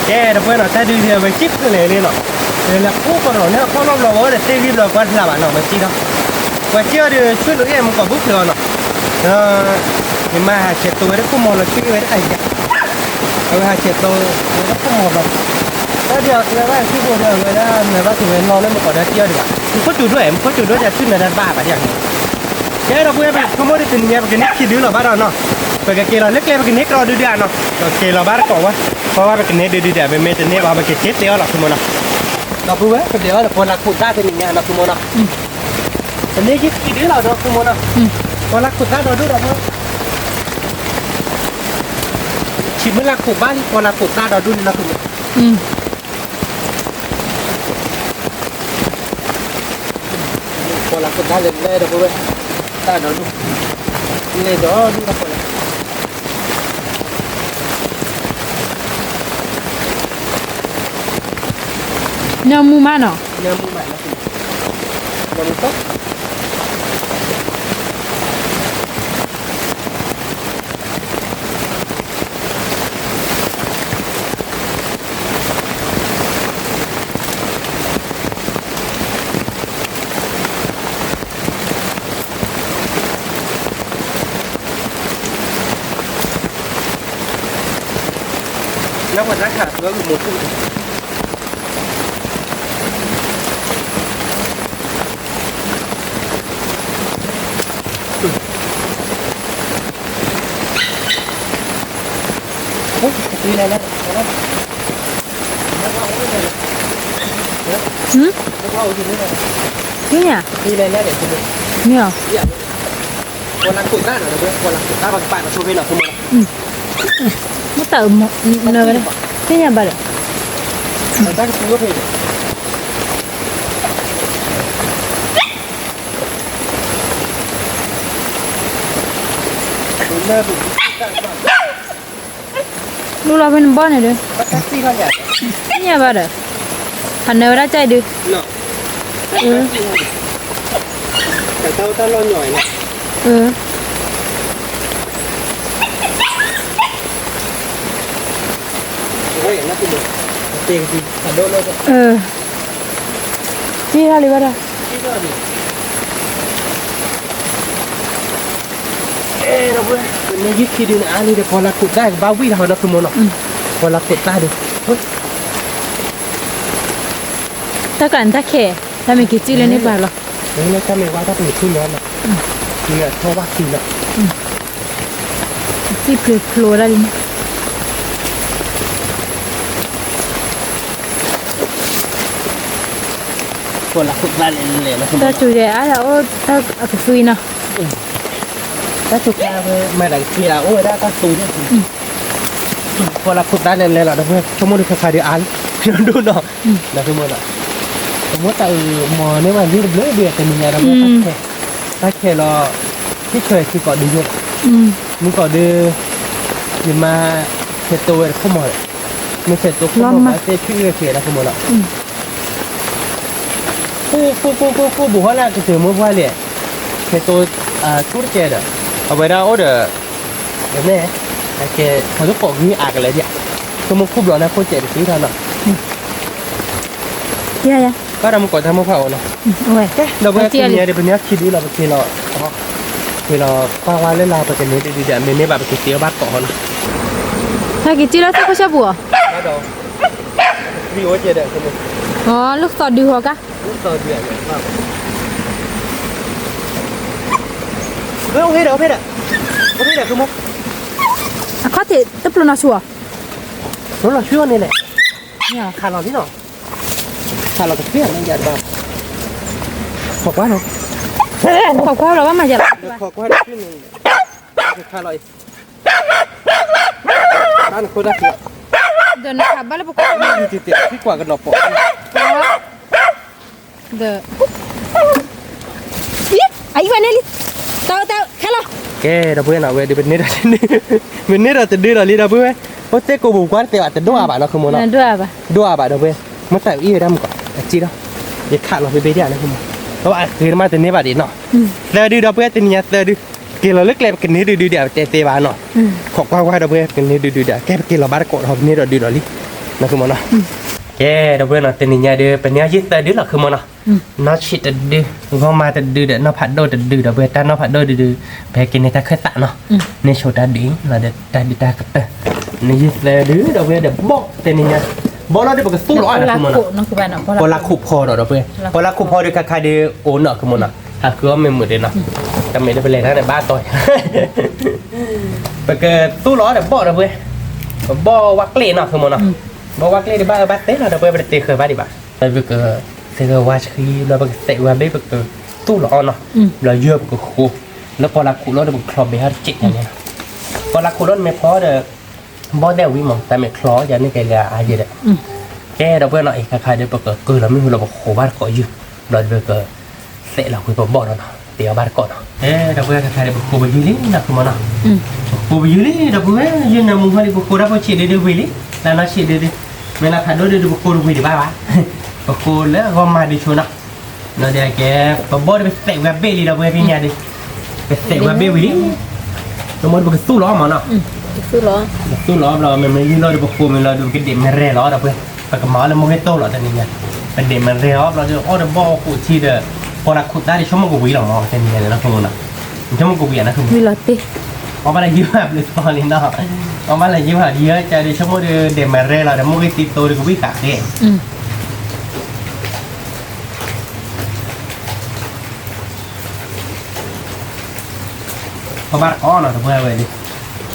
ကဲ တပှဲၤနီၤ တၢ်ဒုးန့ၣ် အဝဲစံၣ်ဖျၢၣ်လဲၣ်လံနီၤ, လဲၤလၢခိၣ်ကီးနီၤ လၢအခီၣ်နီၢ်ဘျီ ဝဲဒီးသ့ၣ်ဂံၢ်ဘျီ ကွၢ်တဖျါဘၣ်နီၤ ဝဲစံၣ်ဒီး, ပှၤစံၣ်အီၤဒီး ဆူၣ်လိာ်အ့ၣ်မူကီၢ်ဘုဖျၢၣ်အီၤနီၤ, ဒီးယမၤဟးဆဲးသိဝဲတခိၣ်မီၤလီၤ ဆူၣ်အ့ၣ်ဝဲတအါယၤ, အဝဲဟးဆဲးသိဝဲတခိၣ်မီၤလီၤ, တၢ်ဒုးအကျဲဘၣ်ဆူၣ်ဖိဒီး အဝဲဒၣ်နၢၤဘၣ်က့ၤဝဲနီၤလၢမူကီၢ်ဒီးစံၣ်အီၤဒံးဘၣ် မူခိၣ်စူၤဒိၣ် မူခိၣ်စူၤဒိၣ်ဒီးဆူၣ်နၢၤတၢ်တဘၣ်ဘၣ်ဒံး ကဲဒီပုၢ်ဝဲၢ် ပဆိကမိၣ်ဒ်တနံၤညါ ပကန့ၢ်ခံဒုလီၤဘၣ်ဒီးနီၤ, ပကက့ၤလီၤလၢကျဲ ပကန့ၢ်ကြီဒုဒံးဧါနီၤ, ဒီးက့ၤလီၤဘၣ်တကိးဝဲ, ပဝဲပကန့ၢ်ဒုဒုဒံး ပမ့ၢ်တန့ၢ်ဘၣ် ပကက့ၤတဲအီၤလီၤ သုမိၢ်နီၤ, ဒီပုၢ်ဝဲၢ် ပဒဲးအီၤဒီး ပှၤလၢခိၣ်သၣ်တနံၤညါနီၤ သုမိၢ်နီၤ, ပန့ၢ်ခံဒုလီၤဒီး သုမိၢ်နီၤ, ပှၤလၢခိၣ်သၣ်ဒီးဒိၣ်ဒီးဖိ ဆံးမုၢ်လၢခိၣ်ဘၣ်လံ ပှၤလၢခိၣ်သၣ်ဒီးဒိၣ်လံနီၤ သုမိၢ် ပှၤလၢခိၣ်သၣ်လဲၤလဲၤဒီးဖိဝဲ, သၣ်ဒီးဒိၣ်, လဲၤဒီးဒိၣ်ဒီးပှၤလၢ နၢမူမးနီၤ, နၢမူမးနီၤ, နၢမူတီ လၢပှၤတၢ်ခးအကျိၤ ဂုၢ်မိၢ်ထူၣ် ဟမ်, သ့ၣ်ညါ, မ့ၢ်အီၤ, မ့ၢ်တၢ်အမ, သ့ၣ်ညါဘၣ်ဒီး, လူလီၤဖဲနဘီၣ်န့ၣ်ဒီး, သ့ၣ်ညါဘၣ်ဒီး, ဟးနၢၤဝဲဒၣ်ကၢ်အံၤဒုး, တ့ၢ်လီၤလံဝဲဒၣ်, အဲ ဒီပုၢ်ဝဲၢ် ပမ့ၢ်ယုၢ်ခံဒုန့ၣ် အါလံဒီး ပှၤလၢခိၣ်သၣ်ကဘၣ်ဝံၣ်ဒီးဟီဒီး သုမိၢ်နီၤ, ပှၤလၢခိၣ်သၣ်ဒီး, တၢ်ကးန့ၣ်တၢ်ခဲ, တၢ်မ့ၢ်က့ၤစံၣ်လၢန့ၢ်ပှၤလီၤ, တၢ်မ့ၢ်ဝါတၢ်ပမ့ၢ်ထူလီၤနီၤ, မ့ၢ်အထီၣ်ဝၣ်ခံလီၤ, စံၣ်ဖျိဖျိဒၣ်လံန့ၣ် ပီၣ်လၢခိၣ်သါလဲၤလဲၤလီၤ တၢ်စူၤယဲအါယၤအိၣ်တၢ်အကသွံနီၤ, တၢ်စူၤကျါဝဲမၤတၢ်ကသံလၢအိၣ်ဝဲဒၣ်တၢ်သူ, ပီၣ်လၢခိၣ်သါလဲၤလဲၤလီၤ ဒီပုၢ်ဝဲၢ် ဆိကမိၣ်ဒုးခါခါဒုးအါလံ ဒိၣ်နီၤ, ဒီပုၢ်ဝဲၢ်နီၤ, ဆိကမိၣ်တၢ်အုးမီၤန့ၢ်ဘၣ်လံတဘျုးဒုးတနံၤညါဒီပုၢ်ဝဲၢ်, တၢ်ခဲလီၤ, ဟံၣ်ဆၢဟံၣ်ကီးဒုးယိၣ်, မုၢ်ကီးဒုး, ယမါ, ဆဲးတိဝဲတခိၣ်မီၤ, မ့ၢ်ဆဲးတိခိၣ်မီၤဘၣ်သ့ၣ်ဆူၣ်အ့ၣ်ကဲဒီပုၢ်ဝဲၢ်နီၤ ကူၣ်ကူၣ်ကူၣ်ကူၣ်ကူၣ် ဘူးဟီၣ်လၢကတၢၢ်မိၢ်ပှၢ်လံ, ခဲတိ, ထူတကဲဒီး, အဝဲဒၣ်အိၣ်ဒီး, မ့ၢ်, ကဲ, ခီကကိးဂံၢ်အါကလဲာ်ဒံး, ဆိကမိၣ်ခူၣ်ဘျီန့ၣ်ခိၣ်စဲးတသ့ထီၣ်နီၤ, ဘၣ်ဒီးမုၢ်ကီးတၢ်မိၢ်ပှၢ်အိၣ်နီၤ, ဒီပုၢ်ဝဲၢ် တနံၤညါဒီး ပမ့ၢ်ခံဒုလီၤပက့ၤလီၤ, က့ၤလီၤကွၢ်ဝါလၢ်လၢ်ပကန့ၢ်ဒုဒုဒီး မ့မ့ၢ်ဘၣ်ပက့ၤတ့အီၣ်ဘၣ်ကိးဟီနီၤ, ဟဲက့ၤတ့လၢသ့ၣ်ခိၣ်ဆၢပူၤအီၤ, လၢသီဒုဟီကါ, အခီၣ်ထံးတပျိၤနီၤဆူၣ်အီၤ, လီၤဆူၣ်အီၤန့ၣ်လဲၣ်, ခးလီၤလံနီၤ, ခးလီၤကသ့ၣ်န့ၣ်ယၤတဘၣ်, ခိးကွၢ်နီၤ, ခိးကွၢ်လီၤဘၣ်မၤယၤလီၤ, ခိးကွၢ်တဆူၣ်န့ၣ်, ခးလီၤအံၤ တၢ်နခိၣ်တၢ်ခံ, ဒီးနခးဘၣ်လၢပကွၢ်, တံၢ်ကွၢ်ကနီၤပိာ်, ဒီး, အံၤဝဲန့ၣ်လံ, တၢ်တၢ်ခဲလီၤ, ကဲဒီပုၢ်ဝဲၢ်နီၤ ဝဲဒုးပန့ၢ်ဒီးတဒု, ပန့ၢ်ဒီးတဒုဒီးလံဒီပုၢ်ဝဲၢ်, အိၣ်သ့ၣ်ကိးပူၤကွၢ်တတဲဘၣ်တဒိၣ်အါဘၣ်နီၤ ခိၣ်မိၢ်နီၤ, ဒိၣ်အါဘၣ်, ဒိၣ်အါဘၣ်ဒီပုၢ်ဝဲၢ်, မ့ၢ်တၢ်အံၤဝဲဒၣ်မုၢ်ကီး, အစံၣ်ဒီး, ယခးလီၤဘ့ဘ့ဒ်န့ၣ်ခိၣ်မိၢ်, အဝဲအဂ့ၤတမံၤတန့ၢ်ဘၣ်ဒံးနီၤ, သၢဒုဒီပုၢ်ဝဲၢ် တနံၤညါသၢဒု က့ၤလီၤလၢကျဲပကန့ၢ်ဒုဒုဒံး ပတဲသ့ဘၣ်နီၤ, ခိးကွၢ်ကွၢ်ဒီပုၢ်ဝဲၢ် ပကန့ၢ်ဒုဒုဒံး ကဲပက့ၤလီၤဘၣ်တကိးဒီး ပန့ၢ်ဒီးဒုဒီးလံ, နီၤခိၣ်မိၢ်နီၤ, ကဲဒီပုၢ်ဝဲၢ်နီၤ တနံၤညါဒီး ပန့ၢ်ယုၢ်သၢဒုလီၤခိၣ်မိၢ်နီၤ, နီၢ်ဆံးတဒု, ဂီၢ်မါတဒုဒီး နီၢ်ဖးဒိၣ်တဒုဒီး ပုၢ်ဝဲၢ် တၢ်နီၢ်ဖးဒိၣ်တဒု, ပဟဲက့ၤန့ၢ်တၢ်ခၢၣ်သးနီၤ, န့ၢ်ဆိတၢ်ဒုးလီၤဒီး တၢ်ဒုးတၢ်ကတၢၢ်, န့ၢ်ယုၢ်သၢဒုဒီပုၢ်ဝဲၢ်ဒီး ဘီၣ်တနံၤညါ, ဘီၣ်လီၤဒီးပကသူၣ်လီၤအီၤနီၤခိၣ်မိၢ်နီၤ, ပီၣ်လၢခိၣ်ဖီဒီးဒီပုၢ်ဝဲၢ်, ပီၣ်လၢခိၣ်ဖီဒီးခါခါဒီး အိၣ်နီၤခိၣ်မိၢ်နီၤ, ဟးဃုအီၣ်မ့ၢ်မုာ်ဒံးနီၤ, တမ့ၢ်လၢပလဲၤတၢ်န့ၣ်ဘၣ်တီၤ, ပကသူၣ်လီၤအီၤဒီးဘီၣ်ဒီပုၢ်ဝဲၢ်, ပဘီၣ်ဝါကျ့ၣ်နီၤခိၣ်မိၢ်နီၤ, ဘီၣ်ဝါကျ့ၣ်ဒီးဘၣ်အၢဘၣ်သီလီၤဒီပုၢ်ဝဲၢ် ပတသ့ဃၢၤဘၣ်ဒံးဘၣ်, ပကသ့ဃၢၤဝါဆှံဘျီ ပကသဲးဝဲဘ့ၣ် ပကသူၣ်လီၤအီၤနီၤ, ဘျီယုၢ်ပကဃိ, လၢပီၣ်လၢခိၣ်လီၤဒီး ပကချီဘဲဟီၣ်တစဲးန့ၣ်, ပီၣ်လၢခိၣ်လီၤန့ၣ်မ့ၢ်ဖီဒီး ဘီၣ်ဒဲးဝံၤမး တၢ်မ့ၢ်ချီယၤန့ၣ်ကဲလၢအါယဲဒီး, ကဲဒီပုၢ်ဝဲၢ်နီၤ အံၤခါခါဒီး ပကကုၢ်လီၤမ့ၢ်ဟူလီၤ ပဃိဘၣ်တကိးယုၢ်, ဘျီဒီးပကသဲးလီၤဝံၤပဘီၣ်ဒီးနီၤ သ့အီၣ်ဘၣ်တကိးနီၤ, ကဲဒီပုၢ်ဝဲၢ် ခါခါဒီး ပဃိပယုၢ်လံနီၤခိၣ်မိၢ်နီၤ, ပဃိပယုၢ်လံဒီပုၢ်ဝဲၢ် ယုၢ်နၢမူဟီၣ်လံ ပဃိတၢ်ဖိဆံးဒုဒုဝံၤလံ, လၢနီၢ်ဆံးဒုဒု, မ့ၢ်လၢဖးဒိၣ်ဒုဒု ပဃိတဝံၤဒံးဘၣ်ဘၣ်, ပဃိလၢဂီၢ်မါဒုဆိနီၤ ဒီးကဲ, ပဘီၣ်ဒီးပသဲးဝဲဘ့ၣ်လံဒီပုၢ်ဝဲၢ် ဖဲညါဒီး, ပသဲးဝဲဘ့ၣ်ဝံၤလံ, ဒီးမ့ၢ်ဒီးပကသူၣ်လီၤအီၤမးနီၤ, ပသူၣ်လီၤဘျီ မ့မ့ၢ်ယုၢ်လီၤဒီး ပဃိမ့ၢ်လီၤဒီး ပကဒဲးမ့ၢ်ရဲၣ်လီၤဒီပုၢ်ဝဲၢ်, ပကမၤအီၤလၢမိၢ်ဂ့ၢ်တိၢ်လီၤတနံၤညါ, ပဒဲးမ့ၢ်ရဲၣ်အီၤဘျီဒီး အီၣ်ဒီးဘီၣ်အခိၣ်ထံဒီး, ပီၣ်လၢခိၣ်သါဒီး ဆိကမိၣ်ကဝံၤလီၤမး တနံၤညါန့ၣ်နီၤခိၣ်မိၢ်နီၤ, ဆိကမိၣ်ကဝံၤဧါနီၤခိၣ်မိၢ်, အီၣ်ဘၣ်လၢယုၢ်ဘၣ်ဘျုးသီလံနီၤ, အီၣ်ဘၣ်လၢယုၢ်ဘၣ် ယုၢ်ကဒီး ဆိကမိၣ်ဒီး ဒဲးမ့ၢ်ရဲၣ်လီၤဒီး မိၢ်ဂ့ၢ်သံသိဒီး ကဝံၣ်ဃာ်သ့ ပဘၣ်တအီၣ်နီၤ တပှဲဝဲဒၣ်,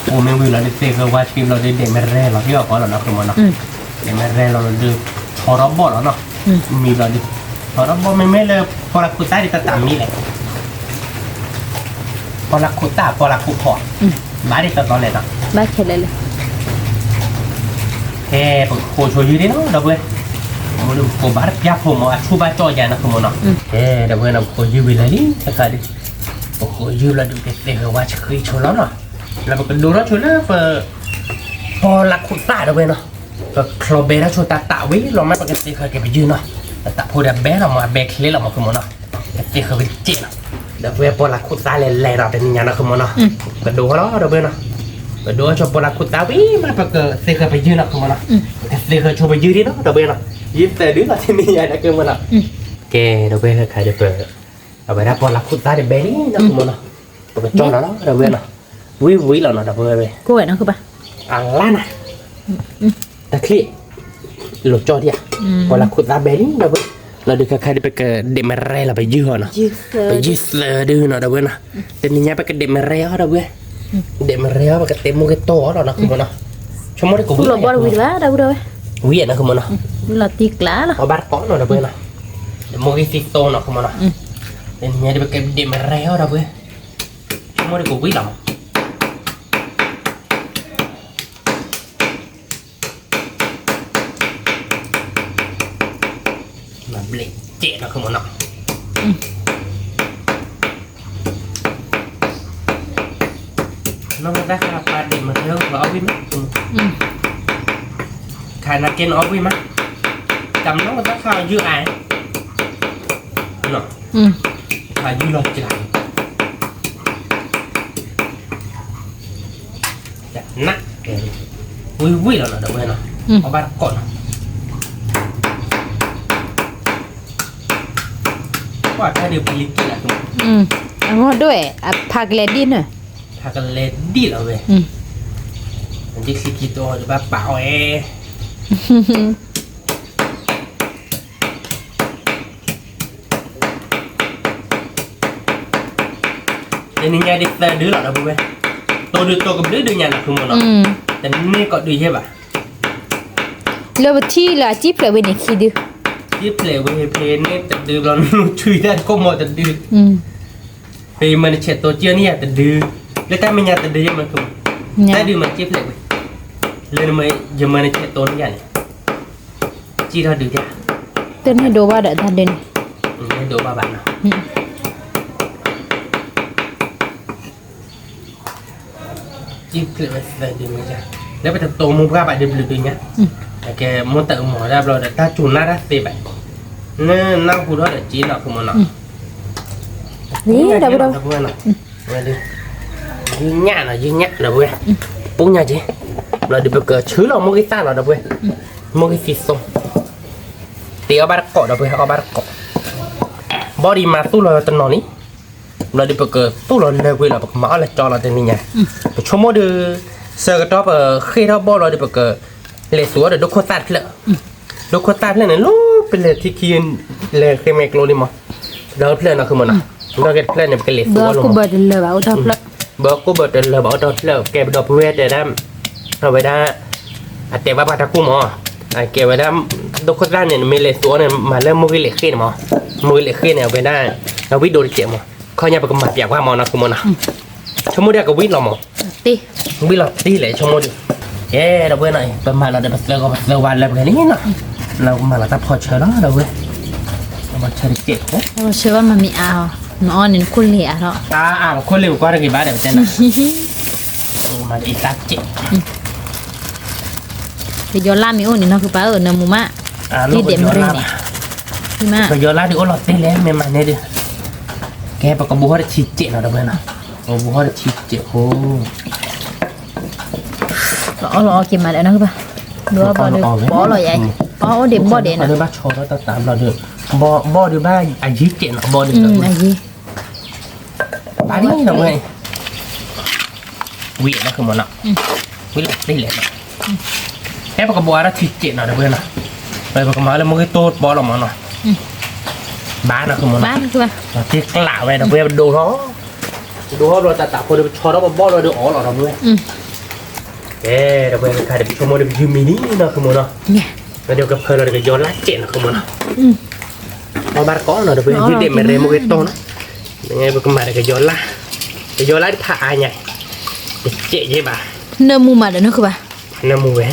အိၣ်မ့ၢ်ဝံၤလီၤဒီး သ့ၣ်ဃၢၤဝါဆှံဘျီဒီး ဒဲးမ့ၢ်ရဲၣ်လီၤဟံၣ်အီၣ်ကီးလီၤနီၤ ခိၣ်မိၢ်နီၤ, ဒဲးမ့ၢ်ရဲၣ်လီၤဒီး ထီထီၣ်ဘီၣ်လီၤနီၤ, မံဘျီဒီး, ထီထီၣ်ဘီၣ်မ့မ့ၢ်လၢ ပီၣ်လၢခိၣ်သါဒီးတၢ်တၢ်မံလဲၣ်, ပီၣ်လၢခိၣ်သါ ပီၣ်လၢခိၣ်ဖီ, ဘၣ်ဒ်သိးသိးလဲၣ်နီၤ, ကဲ ပကဃိဆိယုၢ်ဒၣ်နီၤ ဒီပုၢ်ဝဲၢ်, မ့ၢ်ဒီးပဃိဘၣ်တပျၢ်ဖိမးအဆူၣ်ဘၣ်ကၠီၣ်ယၤနီၤ ခိၣ်မိၢ်နီၤ, ကဲ ဒီပုၢ်ဝဲၢ်နီၤ ပဃိယုၢ်ဝံၤလၢလံ တခါဒီး, ပဃိယုၢ်ဘျီဒီး ပကသ့ၣ်ဃၢၤဝါဆှံဆိလီၤနီၤ, လၢပကဒိထီၣ်ဆိလၢပ ပီၣ်လၢခိၣ်သါဒီပုၢ်ဝဲၢ်နီၤ, ပချီဘဲထီၣ်ဆိတၢ်သးဝံၤလီၤမး ပကသ့ၣ်ဃၢၤက့ၤပယုၢ်နီၤ, တၢ်ဖိဒီးဘဲလီၤမး အဘဲချ့လီၤမး ခိၣ်မိၢ်နီၤ, ကသ့ၣ်ဃၢၤဝံၤတစဲးနီၤ, ဒီပုၢ်ဝဲၢ် ပီၣ်လၢခိၣ်သါလဲၤလဲၤနီၤ တနံၤညါနီၤ ခိၣ်မိၢ်နီၤ, ပကဒိထီၣ်လီၤ ဒီပုၢ်ဝဲၢ်နီၤ, ပဒိထီၣ်ဆိပီၣ်လၢခိၣ်သါဝံၤမး ပကသ့ၣ်ဃၢၤပယုၢ်နီၤ ခိၣ်မိၢ်နီၤ, ပကသ့ၣ်ဃၢၤဆိပယုၢ်ဒၣ်နီၤ ဒီပုၢ်ဝဲၢ်နီၤ, ယုၢ်သၢဒုလီၤ တနံၤညါနီၤ ခိၣ်မိၢ်နီၤ, ကဲ ဒီပုၢ်ဝဲၢ် ခါခါဒီးပ အဝဲဒၣ်ပီၣ်လၢခိၣ်သါတဘဲလံနီၤ ခိၣ်မိၢ်နီၤ, ပကကၠီၣ်လီၤလီၤ ဒီပုၢ်ဝဲၢ်နီၤ, ဝံၤဝံၤလီၤနီၤ ဒီပုၢ်ဝဲၢ်, အလါနၤ တၢ်ချံၣ် လိာ်ကၠီၣ်ဒံးဧါ, ပီၣ်လၢခိၣ်သါဘဲလံ ဒီပုၢ်ဝဲၢ်, လီၤဒုးခါခါဒီး ပကဒဲးမ့ၢ်ရဲၣ်လီၤပယုၢ်အီၤနီၤ, ပယုၢ်သၢဒုနီၤ ဒီပုၢ်ဝဲၢ်နီၤ, တနံၤညါပကဒဲးမ့ၢ်ရဲၣ်အီၤ ဒီပုၢ်ဝဲၢ်, ဒဲးမ့ၢ်ရဲၣ်အီၤ ပကတဲမိၢ်က့ၤတီၢ်အီၤလီၤနီၤ ခိၣ်မိၢ်နီၤ, ဆိကမိၣ်တကဝံၤလီၤဘီၣ်တဝံၤတဘၣ် ဒီပုၢ်ဝဲၢ်, ဝံၤနီၤ ခိၣ်မိၢ်နီၤ, လီၤတံၢ်ကျါလီၤ အီၣ်ဘၣ်တကိးနီၤ ဒီပုၢ်ဝဲၢ်နီၤ, ဒီးမိၢ်ဂ့ၤသံသိနီၤ ဃုမၢ်နီၤ, တနံၤညါဒ်ပကဒ့ၣ်မရဲအီၤဒီပုၢ်ဝဲၢ်, ဆိကမိၣ်ဒ်ကဝံၣ်လီၤမး, မၤဘျ့ၣ်ကဲးနီၤ ဃုမၢ်နီၤ. နီၢ်ကစၢ်ဃါပာ်ဒ့ၣ်မရဲအီၤဝံၣ်မး, ခါနၤကဲနအီၣ်ဝံၣ်မး, တၢ်မနီၢ်ကစၢ်ဃါအီၤယုၢ်အါ, ခါယုၢ်လီၤကၢ် နး, ဝံၣ်ဝံၣ်လီၤနီၤ ဒီပုၢ်ဝဲၢ်နီၤ, အီၣ်ဘၣ်တကိးနီၤ, ကွၢ်ဖဲဒုးပလံၤကံၣ်လၢ်, အဂီၢ်ဒိၣ်ဝဲ, အဖးကလဲၤဒံၣ်န့ၣ်, ဖးကလဲၤဒံၣ်လီၤဝဲ, ဒ်ချံခံတီၤတဘၣ်ပာ်အီၤဝဲ တနံၤညါဒ်သၢဒုလီၤ ဒီပုၢ်ဝဲၢ်, တိၢ်ဒုတိၢ်ကဘျုးဒုညါနီၤ ဃုမၢ်နီၤ, တန့ၢ်ကီးဒုယဲၢ်ဘၣ်, လၢပထံၣ်လၢအစံၣ်ဖျဲးဝဲန့ၣ်ခံဒု, စံၣ်ဖျဲးဝဲဖဲန့ၣ်တဒုဘျီ နုၤဆူၣ်တၢ်ကိၢ်မီၤတဒု, ဖဲယမၤနဆဲးတိၤကၢန့ၣ်ယၤတဒု, လၢတၢ်မဲာ်ညါတဒုယဲၢ်မး ဃုမၢ်, တၢ်ဒုးမၤစံၣ်ဖျဲးဝဲ, လၢနမၤယမၤနဆဲးတိၤန့ၣ်ယၤန့ၣ် စံၣ်ထီၣ်ဒုးယၤ, တန့ၢ်ဒိးဘၣ်ဒီးတၢ်ဒုးန့ၣ်, တဒိးဘၣ်ဘၣ်နီၤ, စံၣ်ဖျဲးဝဲသၢဒုမ့ၢ်ယၤ, လၢပတတိၤမူဘၣ်ဘၣ်ဒ်ဘျုးဒုညါ, ကဲမိၢ်တၢ်အုးမၤဒၣ်ဘျီဒီး တၢ်စူၤနၢ်တၢ်သ့ဘၣ်, နနၢ်ဟူထီၣ်ဒီးစ့နီၤ ဃုမၢ်နီၤ, ယုၢ်ညၣ်နီၤ ယုၢ်ညၣ် ဒီပုၢ်ဝဲၢ်, ပူညါက့ၤ, ဘျီဒုးပကဆှၢလီၤမိၢ်ဂ့ၤသၣ်လီၤ ဒီပုၢ်ဝဲၢ်, မိၢ်ဂ့ၤသံသိ, တ့အီၣ်ဘၣ်တကိး ဒီပုၢ်ဝဲၢ် အီၣ်ဘၣ်တကိး, ဘီၣ်ဒုးမၤသူၣ်လီၤတနီၤလံ, ဘျီဒုးပကသူၣ်လီၤလၢပှဲၤလီၤ ပကမၤအီၣ်လၢကၠီလီၤတနံၤညါ, ပဆိကမိၣ်ဒုး, ဆၢကတီၢ်ပဃ့ၢ်ထီၣ်ဘီၣ်လီၤဒုး ပကလဲၤသူအီၤဒီးဒိခိၣ်သၣ်တဖျၢၣ်, ဒိခိၣ်သၣ်တဖျၢၣ်န့ၣ် လၢပလဲၤထံခံ, လဲၤဃ့မဲာ်ကျိလံမး, ဒီးတဖျၢၣ်နီၤ ဃုမၢ်နီၤ, ဒီးကဲတဖျၢၣ်န့ၣ် ပကလဲၤသူအီၤလီၤမး, ဘၣ်ကိၣ်ဘၢၣ်တလၢာ်ဘၣ်အိၣ်တဖျၢၣ်, ကဲပဒီပုၢ်ဝဲၢ်တဲဒၣ်, အဝဲဒၣ်, အတဲဘၣ်ပှၤတၢ်ကူၣ်မး, အကဲဝဲဒၣ်, ဒိခိၣ်သၣ်န့ၣ် နမ့ၢ်လဲၤသူအီၤန့ၣ် မၤလၢမိၢ်ဂ့ၤလဲၤဃ့ၣ်န့ၣ်မး, မိၢ်ဂ့ၤလဲၤဃ့ၣ်န့ၣ် အဝဲဒၣ်, အဝံၣ်ဒိၣ်တစဲးမး, ခီညါပကမၤပျးကွၢ်မးနီၤ ဃုမၢ်နီၤ, ဆိကမိၣ်ဒ်ကဝံၣ်လီၤမး ဝံၣ်လီၤတ့ၢ်လဲၣ် ဆိကမိၣ်ဒုး, ကဲ ဒီပုၢ်ဝဲၢ်နီၤ ပမၤလီၤဒီးပသၢဂီၤပသၢဝါလၢပှဲၤလံနီၤ, လၢပမၤလီၤတၢ်ဖီဆၢလီၤ ဒီပုၢ်ဝဲၢ်, တၢ်ဖီဆၢတစဲးဖိ, တၢ်ဖီဆၢဘၣ်မၤမံၤအါအီၤ, နအီၣ်န့ၣ်နခိၣ်လ့ၤအါထီၣ်, အါအါပခိၣ်လ့ၤပကွၢ်တဂ့ၤဘၣ်ဒီးပတဲနၤ, မၤတအံၤတၢ်စဲး ပယီၤလၢ်မ့ၢ်အိၣ်န့ၣ်နီၤ ဃုပၢ်ဧၢ နၢမူမး, ဒ်ဒဲးမရဲန့ၣ်, ပယီၤလၢ်ဒုးအိၣ်လီၤတ့ၢ်လဲၣ် မ့ၢ်မၤန့ၢ်ဒုး, ကဲပကဘိးထီၣ်တဆံစဲးနီၤ ဒီပုၢ်ဝဲၢ်နီၤ, ပကဘိးထီၣ်တဆံစဲးဖိ လီၤအီၣ်လီၤအီက့ၤမးဒီးနီၤ ကဘၣ်, ဘီဘီဒီး ပီလီၤယၤ, အီၣ်အိၣ်ဒံးဘီဒဲးနီၤ, ဘၣ်ဆီထီၣ်တၢ်သးဘျီဒီး, ဘီဒုးဘၣ်အယံၤစဲးနီၤ ဘီဒုး, အယံၤ, ဘၣ်ဒ်နီၤဝဲ, ဝံၤလီၤမးနီၤ, ဝံၤလီၤတ့ၢ်လဲၣ်နီၤ, ဖဲပကဘိးအါထီၣ်တဆံစဲးနီၤ ဒီပုၢ်ဝဲၢ်နီၤ, ပကမၤလၢမိၢ်ဂ့ၤတိၢ်ပီလီၤမးနီၤ, ဘၣ်နီၤ ဃုမၢ်နီၤ, တ့ၢ်ကျးဝဲ ဒီပုၢ်ဝဲၢ် ပဒိးထီၣ် ဒိးထီၣ်ဘျီတၢ်သးဖိဒီးပဆီထီၣ်ပဘီၣ်လီၤဒီးအီၣ်လီၤ ဒီပုၢ်ဝဲၢ်, ကဲ ဒီပုၢ်ဝဲၢ် တခါဒီးပဆိကမိၣ်ဒီးပယုၢ်မံၤလံနီၤ ဃုမၢ်နီၤ, ဒီးကဖၢလီၤဒီးကယီၤလၢ်စဲးနီၤ ဃုမၢ်နီၤ, အီၣ်ဘၣ်တကိးနီၤ ဒီပုၢ်ဝဲၢ် ယုၢ်ဒဲးမရဲ မိၢ်ဂ့ၤတိၢ်နီၤ, ပကမၤဒီးကယီၤလၢ်, ကယီၤလၢ်တဖးအါညါ, တစဲးယဲၢ်ဘၣ်, နၢမူမးဒီးနီၤ ဃုဘၣ် နၢမူဝဲ,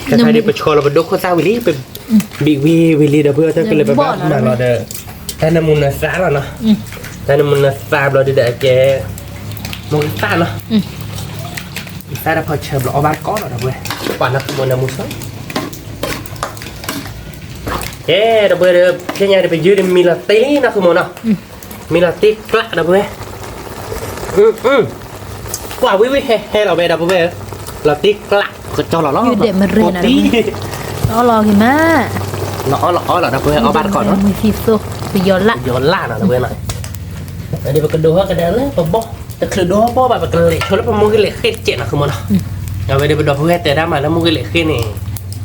တခါဒီးပဆီလီၤပဒိခိၣ်သၣ်ဝံၤလံ, ပဘံးဝံၤဝံၤလံ ဒီပုၢ်ဝဲၢ် တၢ်ကလဲၤပဘၣ်မၤလီၤဒီး, တၢ်နၢမူနၢသၣ်လီၤနီၤ, တၢ်နၢမူနၢသၣ်ဘျီဒုးဒီးကဲ, မိၢ်ဂ့ၤသၣ်နီၤ, သၣ်တၢ်ဖီဆၢဘျီအီၣ်ဘၣ်တကိးနီၤ ဒီပုၢ်ဝဲၢ်, ပှၤနီၤ ဃုမၢ် နၢမူဆိ ကဲ ဒီပုၢ်ဝဲၢ်ဒီး ဖဲညါဒီးပယုၢ်ဒီးမံၤလီၤတ့ၢ်လံနီၤ ဃုမၢ်နီၤ, မံၤလီၤတ့ၢ်ကျး ဒီပုၢ်ဝဲၢ်, ကွၢ်ဝံၤဝံၤဟဲဟဲလီၤဝဲ ဒီပုၢ်ဝဲၢ်, လီၤတ့ၢ်ကျး ကကၠီလီၤလီၤ, ယုၢ်ဒဲးမရဲနီၤ, အီၣ်လီၤက့ၤမး, နအီၣ်လီၤအီလီၤ ဒီပုၢ်ဝဲၢ် အီၣ်ဘၣ်တကိးနီၤ, ပယီၤလၢ်နီၤ ဒီပုၢ်ဝဲၢ်နီၤ, ဒီးပကဒိးထီၣ်ကဒါလၢပဘီၣ်, တချုးဒိးထီၣ်ဘီၣ်ဘၣ် ပကလဲၤဆိလၢပမိၢ်ဂ့ၤလဲၤဃ့ၢ်တစဲးနီၤ ဃုမၢ်နီၤ, အဝဲဒီးပဒီပုၢ်ဝဲၢ်တဲဒၣ်မးလၢမိၢ်ဂ့ၤလဲၤဃ့ၢ်န့ၣ်,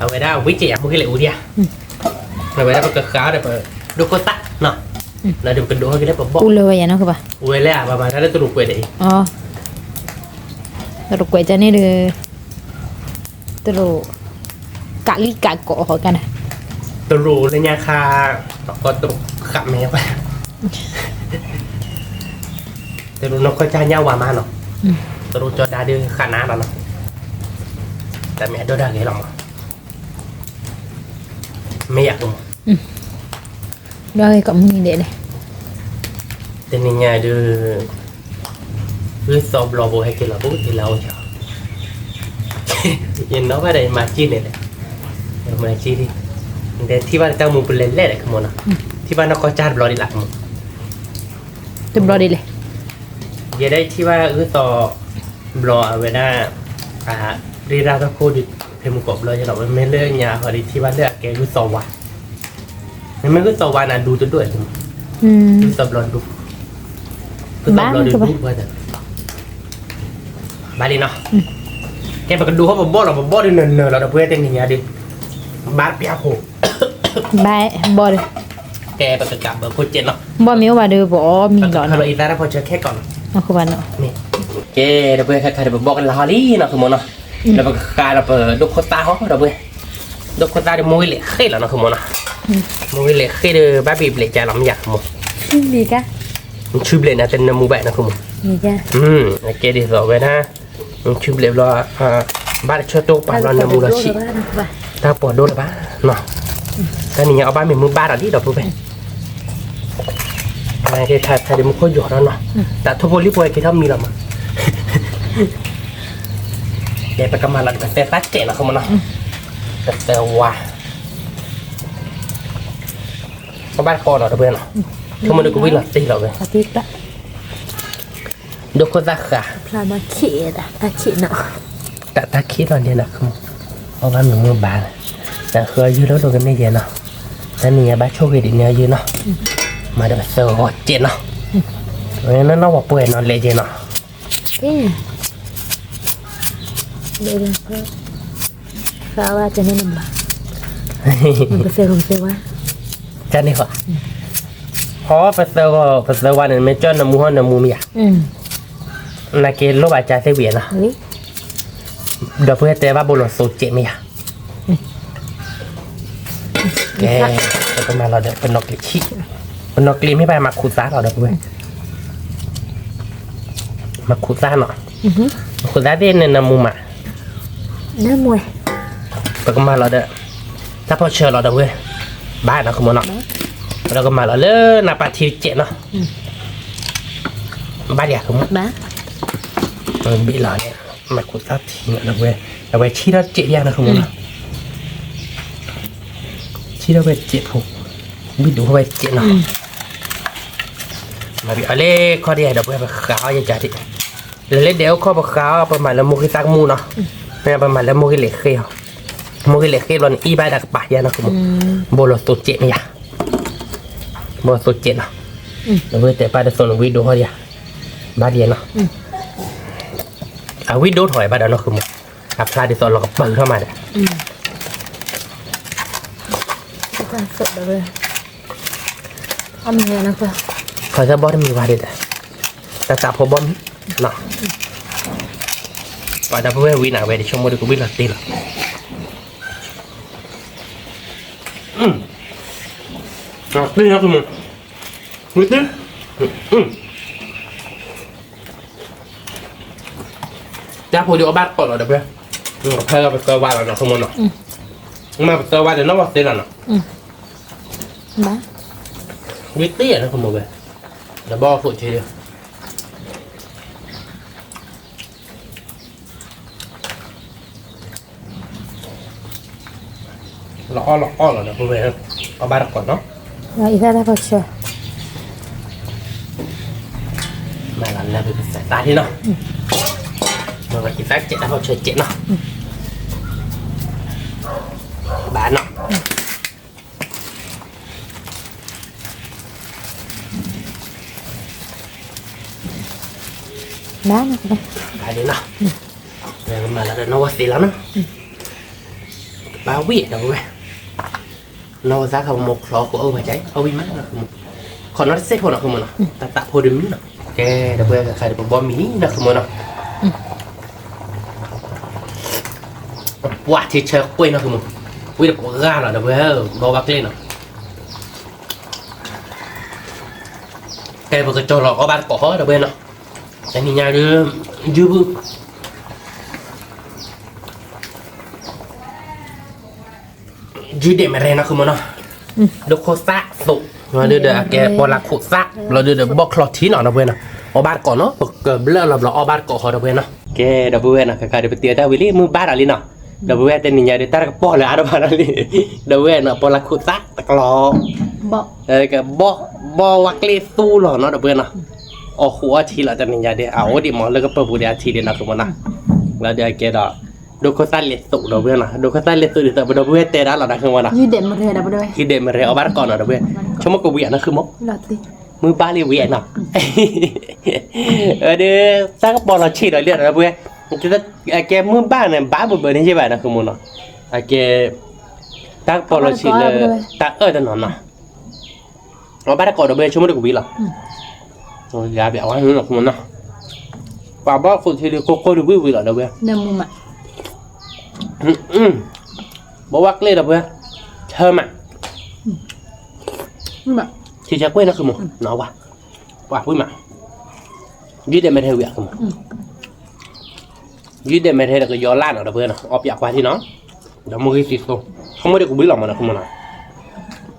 အဝဲဒၣ်ဝံၤစဲးယၤမိၢ်ဂ့ၤလဲၤအူဒံဧါ, အဝဲဒၣ်ပကဃးဒီးပဒိခိၣ်သၣ်နီၤ, လီၤဒီးပကဒိးထီၣ်က့ၤလၢပဘီၣ်, ဝဲလၢအဘၣ်မၤတၢ်လၢတရူးကွဲးဒဲးအံၤ, တရူးကွဲးကန့ၣ်ဒီး တရူး, ကးလံကးကီးဟီကန့ၣ်, တရူးလၢညါခါ, ကီတရူးဃးမဲာ်, တရူးနီၢ်ကီၢ်ကၢ်ညါဝၤမးနီၤ, တရူးကၠီဒါဒုးဃးနၤလီၤနီၤ, တၢ်မ့ၢ်အဒိၣ်ဒၣ်ဂ့ၤလီၤမး, မ့ၢ်ယၤကမး, ဒၣ်ဂ့ၤကီးမုၢ်နံၤဒဲးလဲၣ်, တနံၤညါဒုး ဂုၢ်သီဘျီဘိဟဲက့ၤလီၤ ပအိၣ်တ့ၢ်လၢအအိၣ်ကၢ်, ယနီၢ်ဘၣ်ဒီးယမၤက့ၤန့ၣ်လဲၣ်, ယမၤက့ၤဒ်, ဒီးထံၣ်ဘၣ်တၢ်မူပလဲၤလဲၣ်ဒီးခမီနီၤ, ထံၣ်ဘၣ်နီၢ်ကီၢ်ကၢ်တဘျီဒ်လဲၣ်ခမီ, တဘျီဒ်လဲၣ်, ယဲဒၣ်ထံၣ်ဘၣ်ဂုၢ်သီဘျီအဝဲဒၣ်, ရ့ရၣ်သီခိၣ်ဒုး ဖဲမုၢ်ကီးဘျီယဲလီၤ, မ့မ့ၢ်လၢညါဃီဒုးထံၣ်ဘၣ်လၢအကဲဂုၢ်သီဝါ မ့မ့ၢ်ဂုၢ်သီဝါန့ၣ် ဒူတဒိၣ်, ဂုၢ်သီဘျီဒူ, ဂုၢ်သီဘျီဒူဒူပှၤ, ဘၣ်လံနီၤ, ကဲပကဒူဟီၣ်ပဘီၣ်လီၤ, ပဘီၣ်ဒုးနၢၤနၢၤလီၤ ဒီပုၢ်ဝဲၢ်တနံၤညါဒုး, ဘၣ်ပျၢ်ဖိ, ဘၣ်ဘီၣ်ဒုး, ကဲပကကးဘၢဖိကဲနီၤ, ဘီၣ်မ့ၢ်အိၣ်ဘၣ်ဒုး ပအီၣ်မံၤလီၤနီၤ, အံသးတၢ်ဖီဆၢခဲကီးနီၤ, ကဲဒီပုၢ်ဝဲၢ်ခဲခါဒုး ပဘီၣ်ကလၤဟီလံနီၤ ခမီနီၤ, ဒီးပကဃးဒီးပဒိၣ်ခိၣ်သၣ်ဟီဒီပုၢ်ဝဲၢ်, ဒိၣ်ခိၣ်သၣ်ဒုး မိၢ်ဂ့ၤလဲၤဃ့ၢ်လီၤနီၤ ခမီနီၤ, မိၢ်ဂ့ၤလဲၤဃ့ၢ်ဒုး ဘၣ်ဘ့ၣ်ဘျဲးကၢ်လီၤမ့ၢ်ယၤခမီ, ဆူဘျဲးန့ၣ် တနၢမူဘၣ်နီၤ ခမီ, ကဲဒ်သိးဝဲဒၣ်, ဆူဘျဲးဘျီ, ဘၣ်တဆၢတိၢ်ပာ်ဘျီနၢမူလီၤဆံး, တၢ်ပီၤဒိၣ်လၢၤဘၣ်နီၤ, တနံၤညါအီၣ်ဘၣ်မ့ၢ်မုၢ်ဘၣ်ဒီးလံဒီပုၢ်ဝဲၢ်, နက့ၤထါထါဒုးမူခိၣ်ယီၤဒီးနီၤ, တၢ်ထိၣ်ဖိလံၣ်ဖိဟဲက့ၤထီၣ်မံလီၤမး, ကဲပကမၤလီၤဒီးပသၢသၣ်စဲးနီၤ ခမီနီၤ, ပသၢဝါ, ပဘၣ်တကီနီၤ ဒီပုၢ်ဝဲၢ်နီၤ, ဆိကမိၣ်ဒုးကဝံၣ်လီၤတ့ၢ်လီၤဝဲ, ဒိၣ်ခိၣ်သၣ်ဃး, တၢ်တၢ်ခံးလီၤဒဲးနီၤ ခမီ, အီၣ်ဘၣ်မ့ၢ်မုၢ်ဘၣ်, တၢ်ဃၢယုၢ်လၢဒိကန့ၢ်ယဲနီၤ, တနံၤညါဘၣ်ဆိၣ်ဂ့ၤဒ်န့ၢ်ယုၢ်နီၤ, မၤဒီးပသၢဂီၤစဲးနီၤ, ဝဲနီၢ်နီၢ်ဝဲပှဲၤနီၤလဲၤကဲနီၤ ဃးဝါတန့ၢ်နမး, ပသၢဂီၤပသၢဝါ, တန့ၢ်ဃီ, ဟီ ပသၢဂီၤ ပသၢဝါန့ၣ် မ့ၢ်ကၠီၣ်နမူဟီၣ်နမူမ့ၢ်ယၤ, နာ်က့လိၣ်ဘၣ်ကၢသ့ၣ်ဝံၤနီၤ, ဒီပုၢ်ဝဲၢ်တဲဘၣ်ဘိလီၤသိးစဲးမ့ၢ်ယၤ, ကဲ, ပကမၤလီၤဒီး ပနီၣ်ကျ့ဆံး, ပနီၣ်ကျ့မ့ၢ်ဘၣ်မၤခူၣ်သါလီၤဒီပုၢ်ဝဲၢ်, မၤခူၣ်သါနီၤ, မၤခူၣ်သါသ့ၣ်န့ၣ်နမူမး, ပကမၤလီၤဒီး တၢ်ဖီၣ်ဆၢလီၤဒီပုၢ်ဝဲၢ်, ဘၣ်နီၤ ခမီနီၤ, ဒီးကမၤလီၤလၢနပၢ်ထံစဲးနီၤ, ဘၣ်ဒံးဧါ ခမီ, ဘ့ၣ်လီၤန့ၣ်, မၤခူၣ်သါထံနီၤဒီပုၢ်ဝဲၢ်, အဝဲဆံၣ်ထီၣ်စဲးဒံးဧါနီၤ ခမီနီၤ, ဆံၣ်ထီၣ်ဝဲစဲးဖိ, ဝံၣ်ဒိၣ်ဝဲစဲးနီၤ, မၤဘံးအီၤလၢခီၣ်ဒံးဧါ ဒီပုၢ်ဝဲၢ် ပဃးအီၣ်ယကၢ်ဒံး, လၢလၢဒဲးအိၣ်ခီၣ်ပဃးအီၣ် ပမၤလၢမိၢ်ဂ့ၢ်သးကမူနီၤ, မ့ၢ်ပမၤလၢမိၢ်ဂ့ၢ်လဲၤဃ့အီၤ, မိၢ်ဂ့ၢ်လဲၤဃ့ဘျီန့ၣ် အံၣ်ဘၣ်တၢ်ကပၤယါနီၤ ခမီ, ဘိလီၤသိးစဲးမ့ၢ်ယၤ, ဘိလီၤသိးစဲးနီၤ, ဒီပုၢ်ဝဲၢ်တဲပၢ်တသိးန့ၣ် ဝံၣ်ဒိၣ်ထီၣ်ဒံးဧါ, ဘၣ်ဒံးဧါနီၤ, အဝံၣ်ဒိၣ်ထီၣ်ဝဲဘၣ်ဒီးနီၤ ခမီ, အဖျါဒ်သိးလီၤကပၢၤထီၣ်မးဒီး ခီၣ်သၢဘီတမံၤဘၣ်ဒီး, တၢ်သးဖိဘီမံၤ, ပှၤဒီပုၢ်ဝဲၢ်ဝံနၤဝဲ ဆိကမိၣ်ဒုးကဝံၣ်လီၤတ့ၢ်လီၤ, ဝံၣ်တ့ၢ်, တၢ်ဖိဒုးအီၣ်ဘၣ်တကိးလီၤဒီပုၢ်ဝဲၢ်, ဖဲပသၢဝါလီၤနီၤ ဆိကမိၣ်နီၤ, မ့ၢ်ပသၢဝါဒီးနီၢ်ဝဲသ့လီၤနီၤ, ဝံၣ်တ့ၢ်နီၤ ဆိကမိၣ်ဝဲ, ဒီးဘီၣ်ဖိဆ့ လီၤအီၣ်လီၤအီၣ်လီၤဒီပုၢ်ဝဲၢ်, အီၣ်ဘၣ်တကိးနီၤ, အံသၣ်တၢ်ဖီၣ်ဆၢ, မၤလီၤလၢပသၢသၣ်လံနီၤ, မၤအံသၣ်စဲးတၢ်ဖီၣ်ဆၢစဲးနီၤ, ဘၣ်နီၤ ဘၣ်နီၤ, ဘၣ်လံနီၤ, မၤလီၤဒီးနီၢ်ဝဲသ့လီၤနီၤ, ဘၣ်ဝံၣ်ဒီပုၢ်ဝဲၢ်, နီၢ်ဝဲသ့ခီမိၢ်ချီဃိအဝဲကဲ အဝံၣ်မးနီၤ, ခီနီတစဲးဖိနီၤ ဆိကမိၣ်နီၤ, တၢ်သးဖိတမံၤနီၤ, ကဲ ဒီပုၢ်ဝဲၢ် ခါဒီးပဘီမံၤနီၤ ဆိကမိၣ်နီၤ, ပှၤထံဆၢကွ့နီၤ ဆိကမိၣ်, ဝံၣ်တကိးဂၤလီၤ ဒီပုၢ်ဝဲၢ်, ဘီဝါကျ့ၣ်နီၤ, ကဲပကကၠီလီၤအီၣ်ဘၣ်တကိးဃီ ဒီပုၢ်ဝဲၢ်နီၤ, တနံၤညါဒုး ယုၢ် ယုၢ်ဒဲးမ့ၢ်ရဲနီၤ ဃုမၢ်နီၤ, ဒိခိၣ်သၣ်သိး, ဒီးအကဲပီၤလၢခိးသၣ် လီၤဒုးဒီးဘီၣ်ချီထံနီၤ ဒီပုၢ်ဝဲၢ်နီၤ, အီၣ်ဘၣ်တကိးနီၤ ပကဘျၢၣ်လီၤဘျီအီၣ်ဘၣ်တကိးဃီ ဒီပုၢ်ဝဲၢ်နီၤ, ကဲ ဒီပုၢ်ဝဲၢ်နီၤ ခဲခါဒီးပတံၤအတၢ်ဝံၤလံ မုၢ်ဘၣ်ဒီးလံနီၤ, ဒီပုၢ်ဝဲၢ် တနံၤညါဒုးတၢ်တကပီၤလၢအါတဘၣ်လီၤလံ, ဒီပုၢ်ဝဲၢ်နီၤ ပီၤလၢခိးသၣ်တကျီ ကဲ ဘီၣ်ဝါကျ့ၣ်သူလီၤနီၤ ဒီပုၢ်ဝဲၢ်နီၤ, အီၣ်ဃုာ်အီထံလီၤ တနံၤညါဒုး အအိၣ်ဒံးမးလၢကပၢၤပူၤဒီးအထံဒုးနီၤ ဃုမၢ်နီၤ, လီၤဒုးအကဲဒီး ဒိခိၣ်သၣ်လဲၤသိး ဒီပုၢ်ဝဲၢ်နီၤ, ဒိခိၣ်သၣ်လဲၤသိးဒ်သိး ပဒီပုၢ်ဝဲၢ်တဲဒၣ်လီၤနီၤ ဃုမၢ်နီၤ, ယုၢ်ဒဲးမ့ၢ်ရဲ အီၣ်ဘၣ်တကိးနီၤ ဒီပုၢ်ဝဲၢ်, ဆိကမိၣ်ကဝံၤအီၤနီၤ ဃုမၢ်, မုၢ်ဘၣ်လံဝံၤနီၤ, ဒီး တၢ်ကပီၤလီၤဆံးဒီးလံနီၤ ဒီပုၢ်ဝဲၢ်, အကဲမုၢ်ဘၣ်န့ၣ် ဘၣ်ဘၢဘၢန့ၣ်ယဲၢ်ဘၣ်နီၤ ဃုမၢ်နီၤ, အကဲ တၢ်ကပီၤလီၤဆံးလၢ တၢ်အၢၣ်တနီၤနီၤ, အီၣ်ဘၣ်တကိး ဒီပုၢ်ဝဲၢ် ဆိကမိၣ်တကဝံၤလီၤ, ယၤဘၣ်ဝဲနီၤ ဃုမၢ်နီၤ, ပှၤဘီၣ်ခိးထံဒုး ကိၢ်ကိၢ်ဒုးဝံၣ်ဝံၣ်လီၤ ဒီပုၢ်ဝဲၢ်, ဘီဝါကျ့ၣ် ဒီပုၢ်ဝဲၢ်, ဆၢမး ထံဆၢကွ့ၢ်နီၤ ဃုမၢ်နီၤ, ပှၤဝံၣ်မး, ယုၢ်ဒဲးမ့ၢ်ရဲဝံၤ ဃုမၢ်, ယုၢ်ဒဲးမ့ၢ်ရဲဒီးကယီၤလၢ်နီၤ ဒီပုၢ်ဝဲၢ်နီၤ, အီၣ်ပၠးကွၢ်ထံနီၤ, ဒီးမူဂံၢ်သံသိ, ဆိကမိၣ်ဒီးကဝံၤလီၤမၢ်နီၤ ဃုမၢ်နီၤ,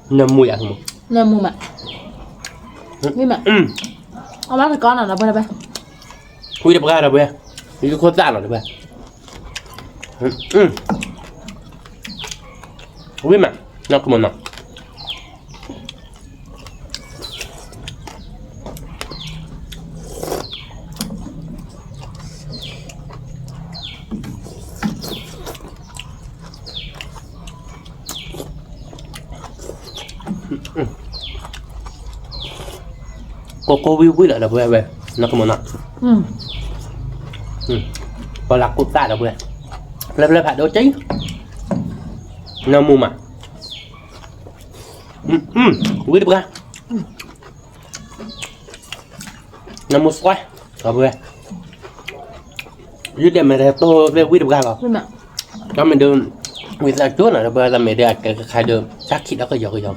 နၢမူယၤ ဃုမၢ်, နၢမူမး, ဝံၣ်မး, အီၣ်ဘၣ်တကိးနီၤ ဒီပုၢ်ဝဲၢ်, ဝံၣ်တပှၢ် ဒီပုၢ်ဝဲၢ်, ယုၢ်ခိၣ်သၣ်နီၤ ဒီပုၢ်ဝဲၢ်, ဝံၣ်မး, နီၤ ဃုမၢ်နီၤ ကိၢ်ကိၢ်ဝံၣ်ဝံၣ်လီၤ ဒီပုၢ်ဝဲၢ်, နီၤ ဃုမၢ်နီၤ, ပီၤလၢခိးသၣ် ဒီပုၢ်ဝဲၢ်, ဖျၢၣ်ဖျၢၣ်ဖးဒိၣ်က့, နၢမူမး, ဝံၣ်တပှၢ်, နၢမူသွဲ, ဒီပုၢ်ဝဲၢ်, ယုၢ်ဒဲးမ့ၢ်ရဲတိၢ်သ့ၣ်ဝံၣ်တပှၢ်လီၤ, တၢ်မ့ၢ်ဒုး, ဝံသးစူၤနီၤ ဒီပုၢ်ဝဲၢ် တၢ်မ့ၢ်ဒုးအကဲခါဒုး တၢ်ခံးဒီးကယီကယီ ယဲၢ်နၣ်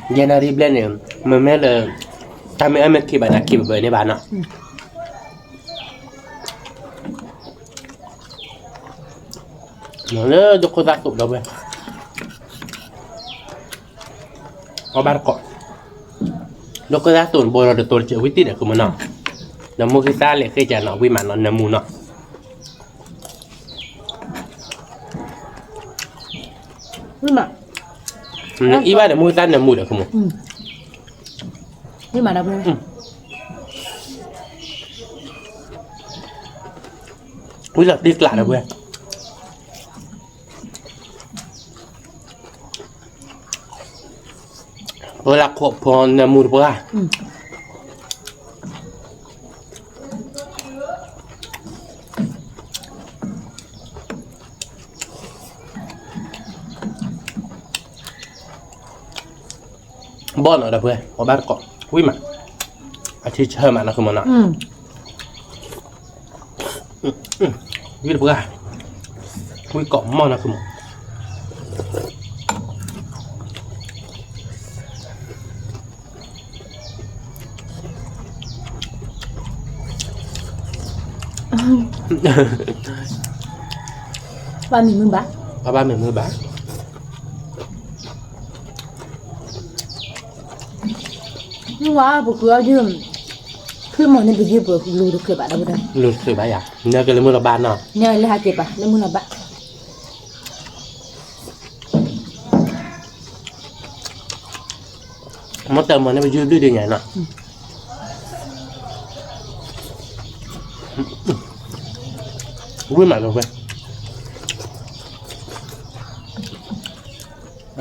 ရံၣ်ဘျဲၣ်န့ၣ်, မ့မ့ၢ်လၢ, တၢ်မ့ၢ်အမ့ၢ်ခံးဘၣ်န့ၣ် ခံးဘၢဘၢန့ၣ်ဘၣ်နီၤ လၢဒိခိၣ်သၣ်သိး ဒီပုၢ်ဝဲၢ်, အီၣ်ဘၣ်တကိး, ဒိခိၣ်သၣ်သိးန့ၣ် ဘိဒီးတတိၤတစဲးဝံၣ်တံၢ်ဒီး ဃုမၢ်နီၤ, ဒီးမူဂံၢ်သၣ်လဲၤဃ့ကၢနီၤ ဝံၣ်မးနီၤ နၢမူနီၤ အံၤဘၣ်ဒီး မူသၣ်နၢမူဒီး ဝံၣ်လီၤတံၢ်ကျးဒီးဝဲ, ဝဲလၢခိးဖိနၢမူတပှၢ် ဘီၣ်နီၤဒီးဖဲ အီၣ်ဘၣ်တကိး ဝံၣ်မး အထံဆၢမးနီၤ ဃုမၢ်နီၤ ဝံၣ်တပှၢ် ဝံၣ်ကိးမီၢ်နီၤ ဃုမၢ် ဘၣ်မံၤမုာ်ဘၣ်, ဘၣ်မံၤမုာ်ဘၣ်, မ့ၢ်ဝဲပကီၢ်ယုၢ်, ဖုမီၤန့ၣ်ပယုၢ်ပလူၤတချုးဘၣ်ဒီး, လူၤတချုးဘၣ်ယၤ, နကလၢမုၢ်လီၤဘၣ်နီၤ, နလၢဟးက့ၤပာ် လၢမုၢ်လီၤဘၣ် မ့ၢ်တမၤန့ၣ် ပယုၢ်ဘျုးဒ်ညါနီၤ, ဝံၣ်မးလီၤဝဲ,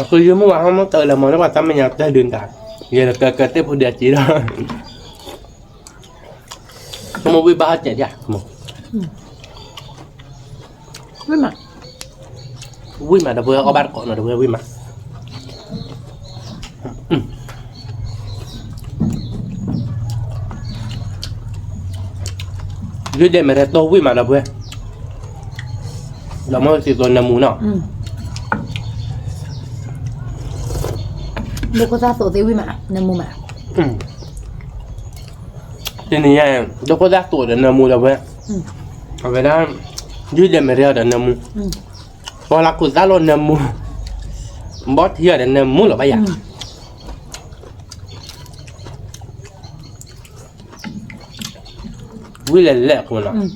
အဃိယမ့ၢ်ဝဲဟီမ့ၢ်တလၢမၤန့ၢ်ပှၤတၢ်မဲာ်ညါတၢ်ဒုးတၢ်, ယကကတ့ၢ်ဖိဒံးအစ့ဒီး ကမ့ၢ်ဝံၣ်ဘၣ်ဟီစဲးဒၣ်, ဝံၣ်မး, ဝံၣ်မးဒီးပှၤအီၣ်ဘၣ်တကိးနီၤဒီးပှၤဝံၣ်မး, ယုၢ်ဒဲးမဲာ်ထဲတိၢ်ဝံၣ်မးဒီးပှၤ, ဒီးမ့ၢ်စံးသိးနၢမူနီၤ, ဒိခိၣ်သၣ်သိးသ့ဝံၣ်မး နၢမူမး, တနံၤညါ ဒိခိၣ်သၣ်သိးဒီးနၢမူဒီးဝဲ, အဝဲဒၣ် ယုၢ်ဒဲးမဲာ်တ့ၢ်ဒီးနၢမူ, ပှၤလၢခိၣ်သၣ်လိာ်နၢမူ, ဘီထံအီၤဒီးနၢမူလီၤဘၣ်ယၤ. ဝံၣ်လဲၤလဲၤအဃိနီၤ,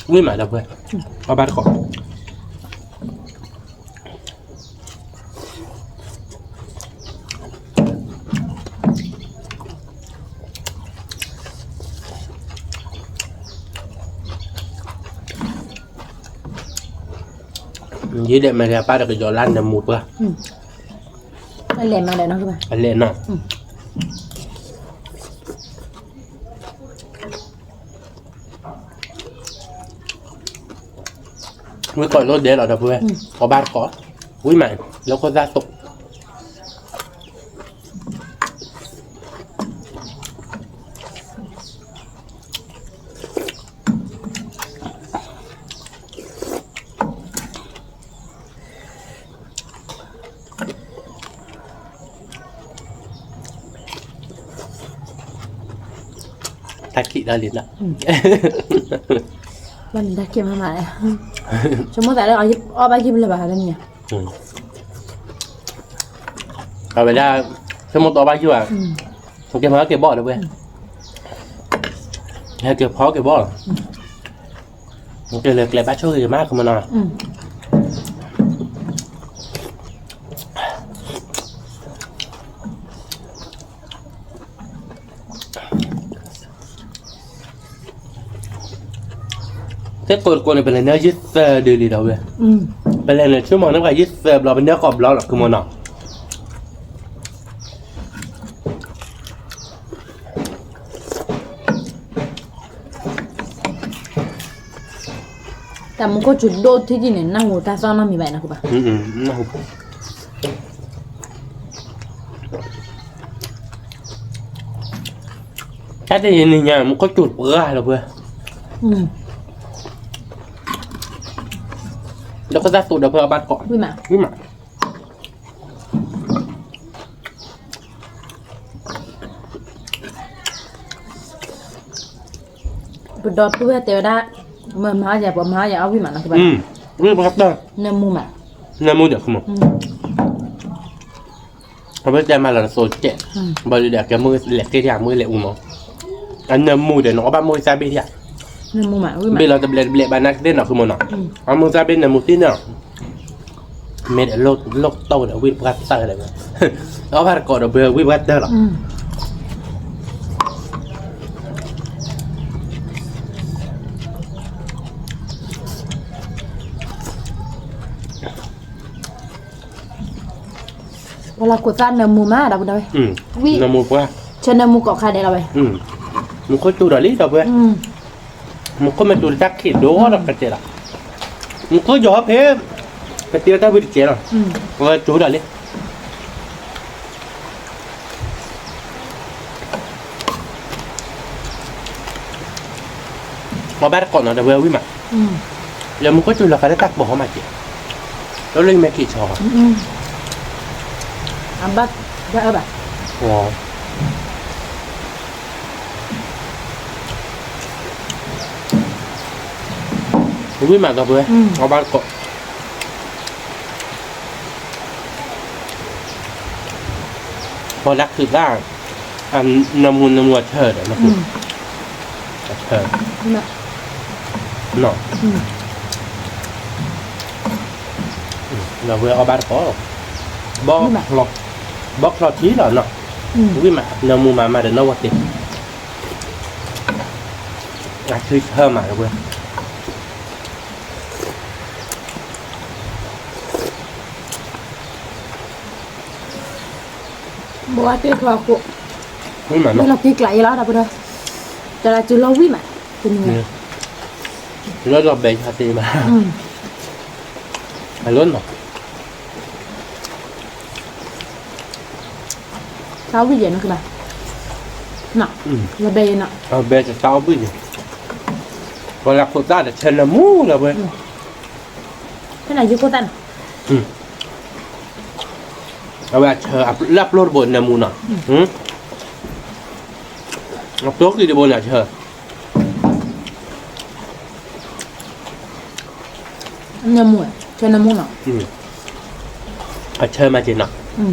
ဝံၣ်မးဒီပုၢ်ဝဲၢ်, အီၣ်ဘၣ်တကိး ယုၢ်ဒဲးမဲာ်တ့ၢ်ပၢ်ဒီးကယီၤလၢနၢမူပှၢ်, အလဲၤမးဒီးနီၤ, အလဲၤနီၤ. ဝံၣ်ကိးလိာ်ဒဲးလီၤဒီပုၢ်ဝဲၢ်, အီၣ်ဘၣ်တကိး, ဝံၣ်မး, လၢခိၣ်သၣ်သိး တၢ်ခံးတၢ်လံၤလၢ, ဘၣ်နတၢ်ခံးမးမး, ဆိကမိၣ်သးလၢအီၣ်ဘၣ်ယုၢ်ဖျၢၣ်ဘၣ်တနံၤ, အဝဲဒၣ် ဆိကမိၣ်တအီၣ်ဘၣ်ယုၢ်ဘၣ်, ကဲမၤက့ၤဘီၣ်လၢဝဲ, ဟဲက့ၤဖီက့ၤဘီၣ်လီၤ, ကလဲၤကျဲဘၣ်ဆိၣ်ဂ့ၤမးကမနီၤ. သ့ၣ်ကိးတကိးန့ၣ် ပလဲၤနၢယုၢ်သၢဒုလံဒီးဝဲ, ပလဲၤနၢဆိကမိၣ်န့ၣ်ပှၤယုၢ်သၢဘျီ ပနၢကီးဘျီလီၤ ကမနီၤ. တၢ်မူခိၣ်စူၤဒိၣ်ထံကံၢ်န့ၣ် နၢ်ဟူတၢ်သီၣ်နီတမံၤဘၣ်နၢ်ဟူဘၣ်. တၢ်တနံၤညါ မူခိၣ်စူၤပှၢ်လီၤပှဲၤ, ဒီးခိၣ်သၣ်သိးဒီးဖဲအဘၣ်တကိး, ဝံၣ်မး ပဒီပုၢ်ဝဲၢ်တဲဝဲဒၣ်, မၤမၤယၤ ပှၤမၤယၤအီၣ်ဝံၣ်မးနီၤ, ဝံၣ်ပှၢ်တၢၢ်, နၢမူမး, နၢမူဒီး, အဝဲတဲမၤလီၤတသိးကဲး, ဘၣ်ဒီးကဲမ့ၢ်လဲၤက့ၤထံၣ်မ့ၢ်လဲၤအူမး, အနၢမူဒီး နအီၣ်ဘၣ်မ့ၢ်သၣ်ဘ့ၣ်ထံၣ်, ဘ့ၣ်လီၤတဘျဲးတဘျဲးဘၣ်နၤကသ့ၣ်နီၤ ဃုမနီၤ, အမ့ၢ်သၣ်ဘ့ၣ်နၢမူသ့ၣ်နီၤ မ့ၢ်ဒီးလိၣ်တိၢ်ဒီးဝံၣ်ပှၢ်တၢၢ်ဒီး, အီၣ်ဘၣ်တကိးဒီးပဝံၣ်ပှၢ်တၢၢ်လီၤ. ပှၤလၢခိၣ်သၣ်နၢမူမးဒီပုၢ်ဝဲၢ်, ဝံၣ်, နၢမူပှၢ်, ဆၢနၢမူကိးခါဒဲးလီၤဝဲ, မူခိၣ်စူၤဒီးလံဒီပုၢ်ဝဲၢ်, မူခိၣ်မ့ၢ်စူၤတၢ်ခံးဒိၣ်ဒီးကတဲလီၤ, မူခိၣ်ယီၤဖဲ, ကတဲတၢ်ဝံၣ်တကဲလီၤ, ဝဲစူၤဒီးလံ မ့ၢ်ဘၣ်တကိးနီၤဒီးဝဲဝံၣ်မး, လၢမူခိၣ်စူၤလီၤဃာ်လၢတၢ်ကပီၤဟီမးက့ၤ, လၢလၢယမဲာ်ခံးဆီ, အဘၣ်, ဘၣ်အၢဘၣ်, ဝံၣ်မးဒီးဝဲ, မ့ၢ်ဘၣ်တကိး ပှၤလၢခုးသၣ်, နၢမူနၢမူအထၢၣ်ဒီး, အထၢၣ်, နီၤ, ဒီးဝဲအီၣ်ဘၣ်တကိး, ဘီချီထံလီၤနီၤ, ဝံၣ်မး နၢမူမၤမၤဒီးနီၢ်ဝဲသ့ၣ်, အထၢၣ်ထၢၣ်မးဒီးဝဲ ဘဝတ့ၢ်ချီခိၣ်, ဝံၣ်မးနီၤ, လီၤတံၢ်ကျးအံၤလီၤဒီပုၢ်ဝဲၢ်, တၢ်လၢကၠူလီၤဝံၣ်မး, တနံၤ, လၢလီၤဘဲယါတ့ၢ်မး, အလီၤနီၤ တၢ်ဝံၣ်ယဲၢ်နီၤကဘၣ်, လီၤဘဲယဲၢ်နီၤ, ဘဲတၢ်အီၣ်ဘှံးယဲၢ်, ပှၤလၢခိၣ်သၣ်ဒီးဆၢနၢမူလီၤဝဲ, ဖဲနယုၢ်ခိၣ်သၣ်နီၤ, အဝဲအဆၢလၢအပျိၢ်တဘိနၢမူနီၤ, အပျိၢ်ကံၢ်တဘိန့ၣ်အဆၢ နၢမူ, ဆၢနၢမူနီၤ, အဆၢမၤက့ၤနီၤ,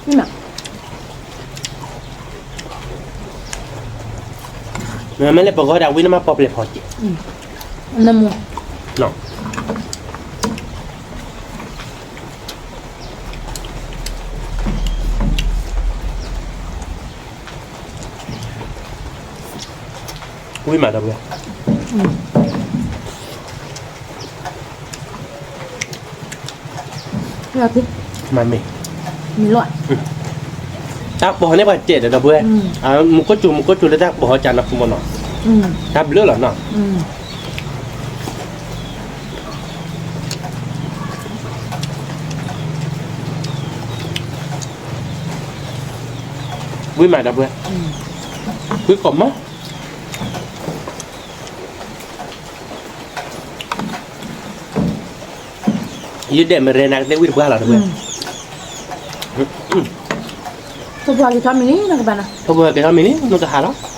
မ့မ့ၢ်လၢပဂီၢ်ဒၣ်ဝံၤန့ၣ်မးပီၣ်ပျဲၢ်ဖီက့ၤ, နၢမူ ဝံၤမးဒီပုၢ်ဝဲၢ်, မ့ၢ်, တၢ်ကပီၤဟီန့ၣ်ပှၤစဲးဒီးဒီပုၢ်ဝဲၢ်, မူခိၣ်စူၤ မူခိၣ်စူၤလၢတၢ်ကပီၤဟီကၢနီၤ ခိၣ်မနီၤ, တၢ်ဘျုးလီၤနီၤ. ဝံၤမးဒီပုၢ်ဝဲၢ်, ဝံၤကိးမး ယဒဲးမ့ၢ်ရဲနၤကသ့ဝံၣ်တပှၢ်လီၤတဝဲ, ထိၣ်ဖိက့ၤထီၣ်မံၤန့ၣ် နကဘၣ်နီၤ, ထိၣ်ဖိက့ၤထီၣ်မံၤန့ၣ် နကဟးလီၤ.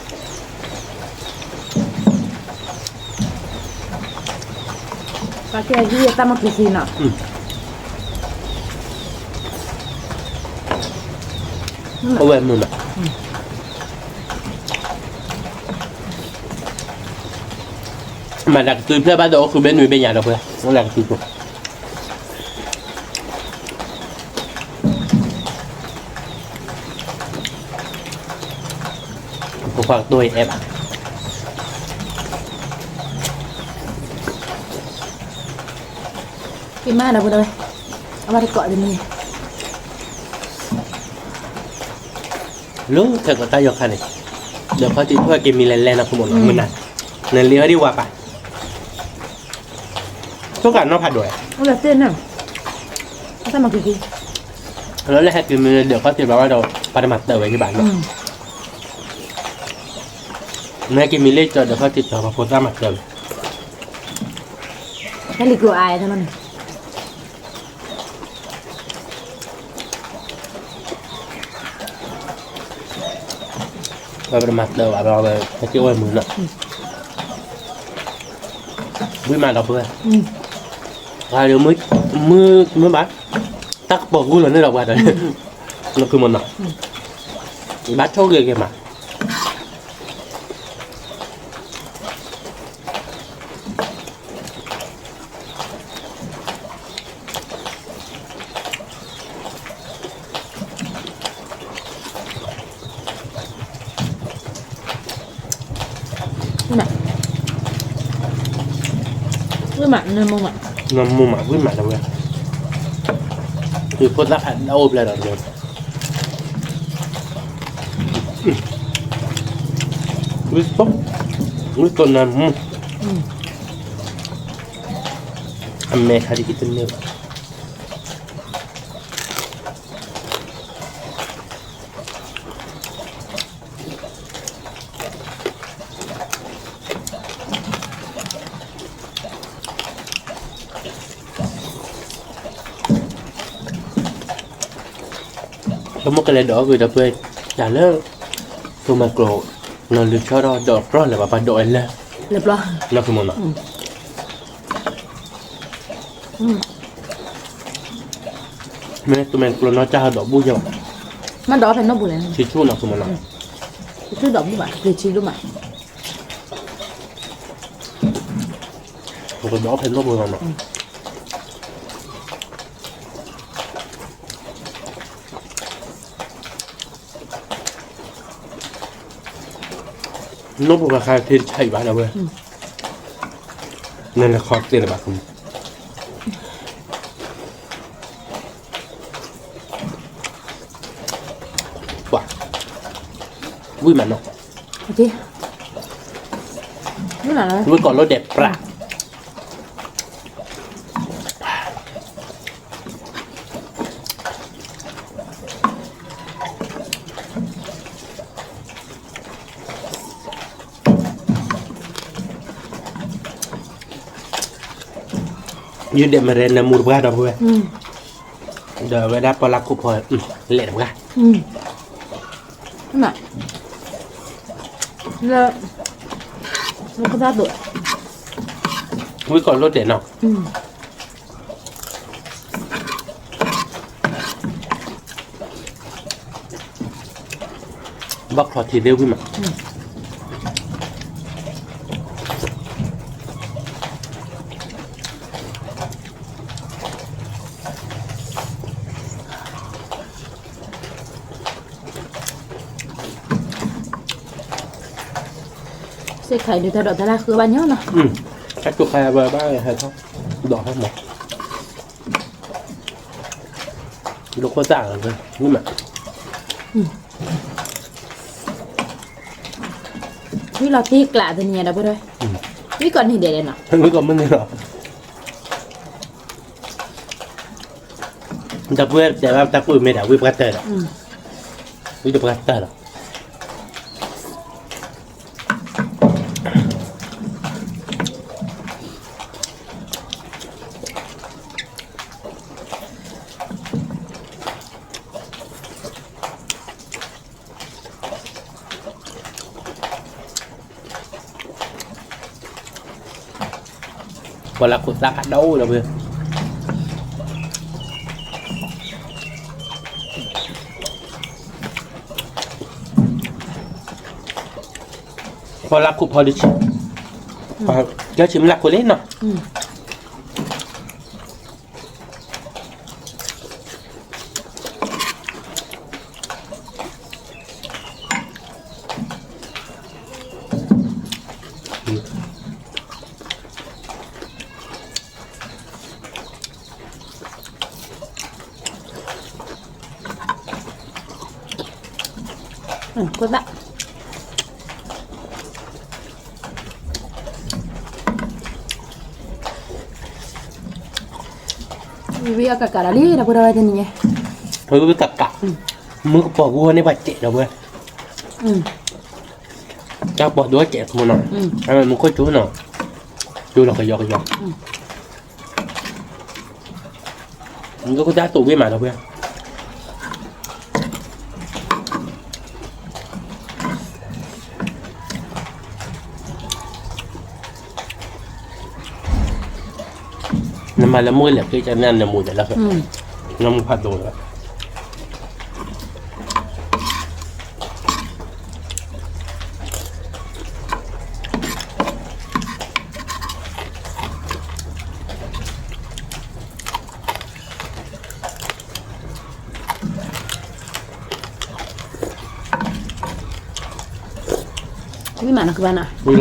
ပကဲဟံးတၢ်မၤက့ၤက့ၤနီၤ, အိၣ်ဝဲမုာ်မး, မၤတၢ်ကတုၤဖျၢၣ်ဘၣ်ဒီးအိၣ်ဃုာ်ဘဲနွံဘဲညါဒီပုၢ်ဝဲၢ်, အိၣ်လၢကတုၤဖိ ပခွါကတိၤအံၤအဲၣ်ဘၣ်, က့ၤမးဒီပုၢ်ဝဲၢ်, အဝဲတကိးတမံၤ, လၢခဲကိးတၢ်ယီၤခါန့ၣ်, ဒီးခီၣ်ထံးထွဲက့ၤမံၤလဲၤလဲၤနီၤ ခိၣ်မနီၤ မုၢ်နၤ, နလံၤဟဲဒံးဝၤပၢ် ဆိကမိၣ်နီၢ်ဖးဒိၣ်, လၢဟဲက့ၤမံၤလၢဒၢးခီၣ်ထံးဘၣ်ဝဲဒီး ပှၤတမၤတၢ်ဝဲက့ၤဘၣ်နီၤ, နဟဲက့ၤမံၤလၢကၠီဒၢးခီၣ်ထံးတီၤ ပှၤဖိသၣ်မၤတၢ်ဝဲ တၢ်လံၤကျိၤအါန့ၣ် ပှၤပတမၤတၢ်ဘၣ်ဒီး ပက့ၤအိၣ်ဝဲမုာ်နီၤ, ဝံၤမးဒီပုၢ်ဝဲၢ်, ပှၤဒီး မုၢ်မုၢ်ဘၣ်, တၢ်ကပီၤဂုၢ်လီၤန့ၣ်ဒီးပှၤဒီး, လီၤခုမနီၤ, ဘၣ်ဆိၣ်ဂ့ၤဂ့ၤမး ဝံၤမး, ဝံၤမး, နၢမူမး, နၢမူမး ဝံၤမးဒီပုၢ်ဝဲၢ်, သုးဖိသၣ်ခါဒၣ်အိၣ်ဖျဲၣ်ဒီး ဝံၤ, ဝံၤတိၢ်နၢမူ, အမဲာ်ခါဒ်အံၤတန့ၢ်ဘၣ် ဆိကမိၣ်ကလဲၤဒိးအီၣ်ကွံာ်ဒီပုၢ်ဝဲၢ်, တၢ်လၢ သိမၤကျိၤ နီၢ်လုၢ်ဆီဒီး ဒိးကြီလၢၤဘၣ် ပှၤဒိးဝဲလၢ လၢပျီ လၢသုးမီၤနီၤ, မ့ၢ်သိမၤကျိၤနီၢ်ကၢ်ဟးဒိးဘူၣ်ယဲၢ်ဘၣ်, မ့ၢ်ဒိးဖဲနီၢ်ပူၤလဲၣ်, ထံဆူၣ်နီၤ သုးမီၤနီၤ, ထံဆူၣ်ဒိးဘူၣ်ဘၣ် တချုးဆံးဒိၣ်မး ပကဒိးဖဲနီၢ်ပူၤလီၤနီၤ, နီၢ်ပူၤခါခါထံတဆံးဘၣ်ဒၣ်ဝဲ, နလဲၤခီသ့လၢၤဘၣ်, ပှၤ, ဝံၤမးနီၤ, ဝံၤကိးလိဒဲးပြး ယုၢ်ဒဲးမ့ၢ်ရဲၣ် နၢမူတပှၢ်ဒီပုၢ်ဝဲၢ်, ဒီးဝဲဒၣ်ပီၣ်လၢခိၣ်ဖီ လဲၤတပှၢ်, လၢ ဝံၤကီၢ်လိၣ်တဲာ်နီၤ, ဘၣ်ချီထံသ့ၣ်ဝံၤမး စ့ၢ်ခါအံၤဒုးတၢ်ဒိးတၢ်လၢဃုဘၣ်ညီနီၤ, တၢ်ကိၢ်ခါဘၣ်ဘၣ်ဟဲထီၣ်, ဒိးထီၣ်မး, ဒိၣ်ခိၣ်သၣ်လီၤဝံၤမး, ဝံၤလီၤတ့ကျးတနံၤဒီပုၢ်ဝဲၢ်, ဝံၤကီၢ်န့ၢ်ဒဲးနီၤ, ဝံၤကီၢ်မ့ၢ်န့ၣ်လီၤ. တၢ်ပုၢ်ဝဲၢ်တဲဘၣ်တၢ်ကိၢ်မ့ၢ်ဒၣ်ဝံၢ်ပှၢ်တၢၢ်ဒီး, ဝံၢ်တပှၢ်တၢၢ်လီၤ. ပှၤလၢခိၣ်သၣ်ဖးဒိၣ်ဒီးဝဲ, ပှၤလၢခိၣ်ဖီဒုးဆံး, ကဲဆံးမ့ၢ်လၢခိၣ်လံနီၤ. ကိၢ်သၣ်, ဝံၤအကကးလီၤလံ ဒီပုၢ်ဒီဝဲၢ်တနံၤညါ, ဝံၤကကး, မုၢ်ကပီၤဂီၢ်န့ၢ်ပှၤစဲးဒီပုၢ်ဝဲၢ်, တၢ်ပီၤဒိၣ်စဲးမနီၤ, မူခိၣ်ကၠိနီၤ, ကၠိလီၤကယီကယီ. နကတၢ်တိာ်ဝံၣ်မးဒီပုၢ်ဝဲၢ်, နမၤလၢမုၢ်လဲၤဃ့ကန့ၣ် နမူဒဲးလၢ, နမူဖးဒိၣ်လီၤ. ဝံၤမးနီၤကဘၣ်နီၤ, ဒ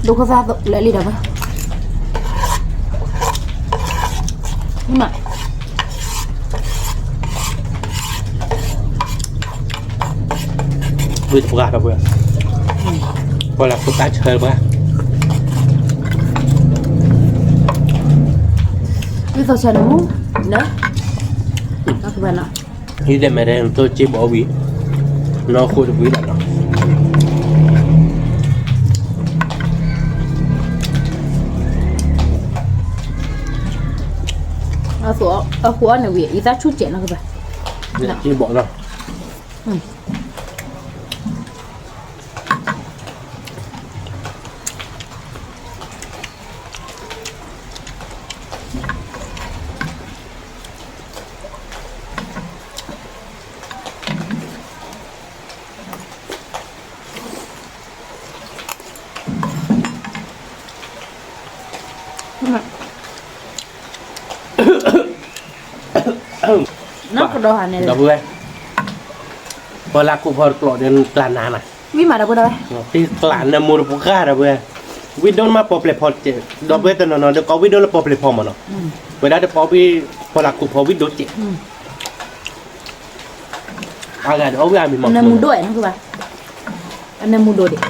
ိၣ်ခိၣ်သၣ်လဲၤလံဒီးဘၣ်, ဝံၤမး ဝံၤတပှၢ်ဒီပုၢ်ဝဲၢ်, ပှၤလၢခိၣ်သၣ်ဆၢတပှၢ်, ဝံၤသီဆၢနမူ, နီၤ, ယုၢ်ဒဲးမ့ၢ်ရဲၣ် နသိၣ်က့ဘီဝံၤ, နီၢ်ဃိတဝံၤဘၣ်နီၤ. အဃိအီၤန့ၣ်ဝံၤ ယသၣ်ဆူၣ်စဲးနီၤကဘၣ်, က့ဘီနီၤ. နီၢ်ကဒီးဟးန့ၣ်ဒီပုၢ်ဝဲၢ်, ပှၤလၢခိၣ်ဖီတကျိးဒီးကျါနၤနီၤ, ဝံၤမးဒီပုၢ်ဝဲၢ်, တကျါနၢမူတပှၢ်ဒီပုၢ်ဝဲၢ်, ဝံၣ်ဒိၣ်န့ၣ်မးပီၣ်ပျဲၢ်ဖီစဲး, ဒီပုၢ်ဝဲၢ်တနီၤနီၤဒီးကိးဝံၣ်ဒိၣ်လၢပီၣ်ပျဲၢ်ဖီမးနီၤ, ဝဲဒၣ်တကိးဝံၣ်, ပီၣ်လၢခိၣ်ဖီဝံၣ်ဒိၣ်စဲး အဂၤဒီးအီၣ်ဝံၣ်အမံၤမး, နၢမူဒိၣ်နီၤကဘၣ်, အနၢမူဒိၣ်ဒံး,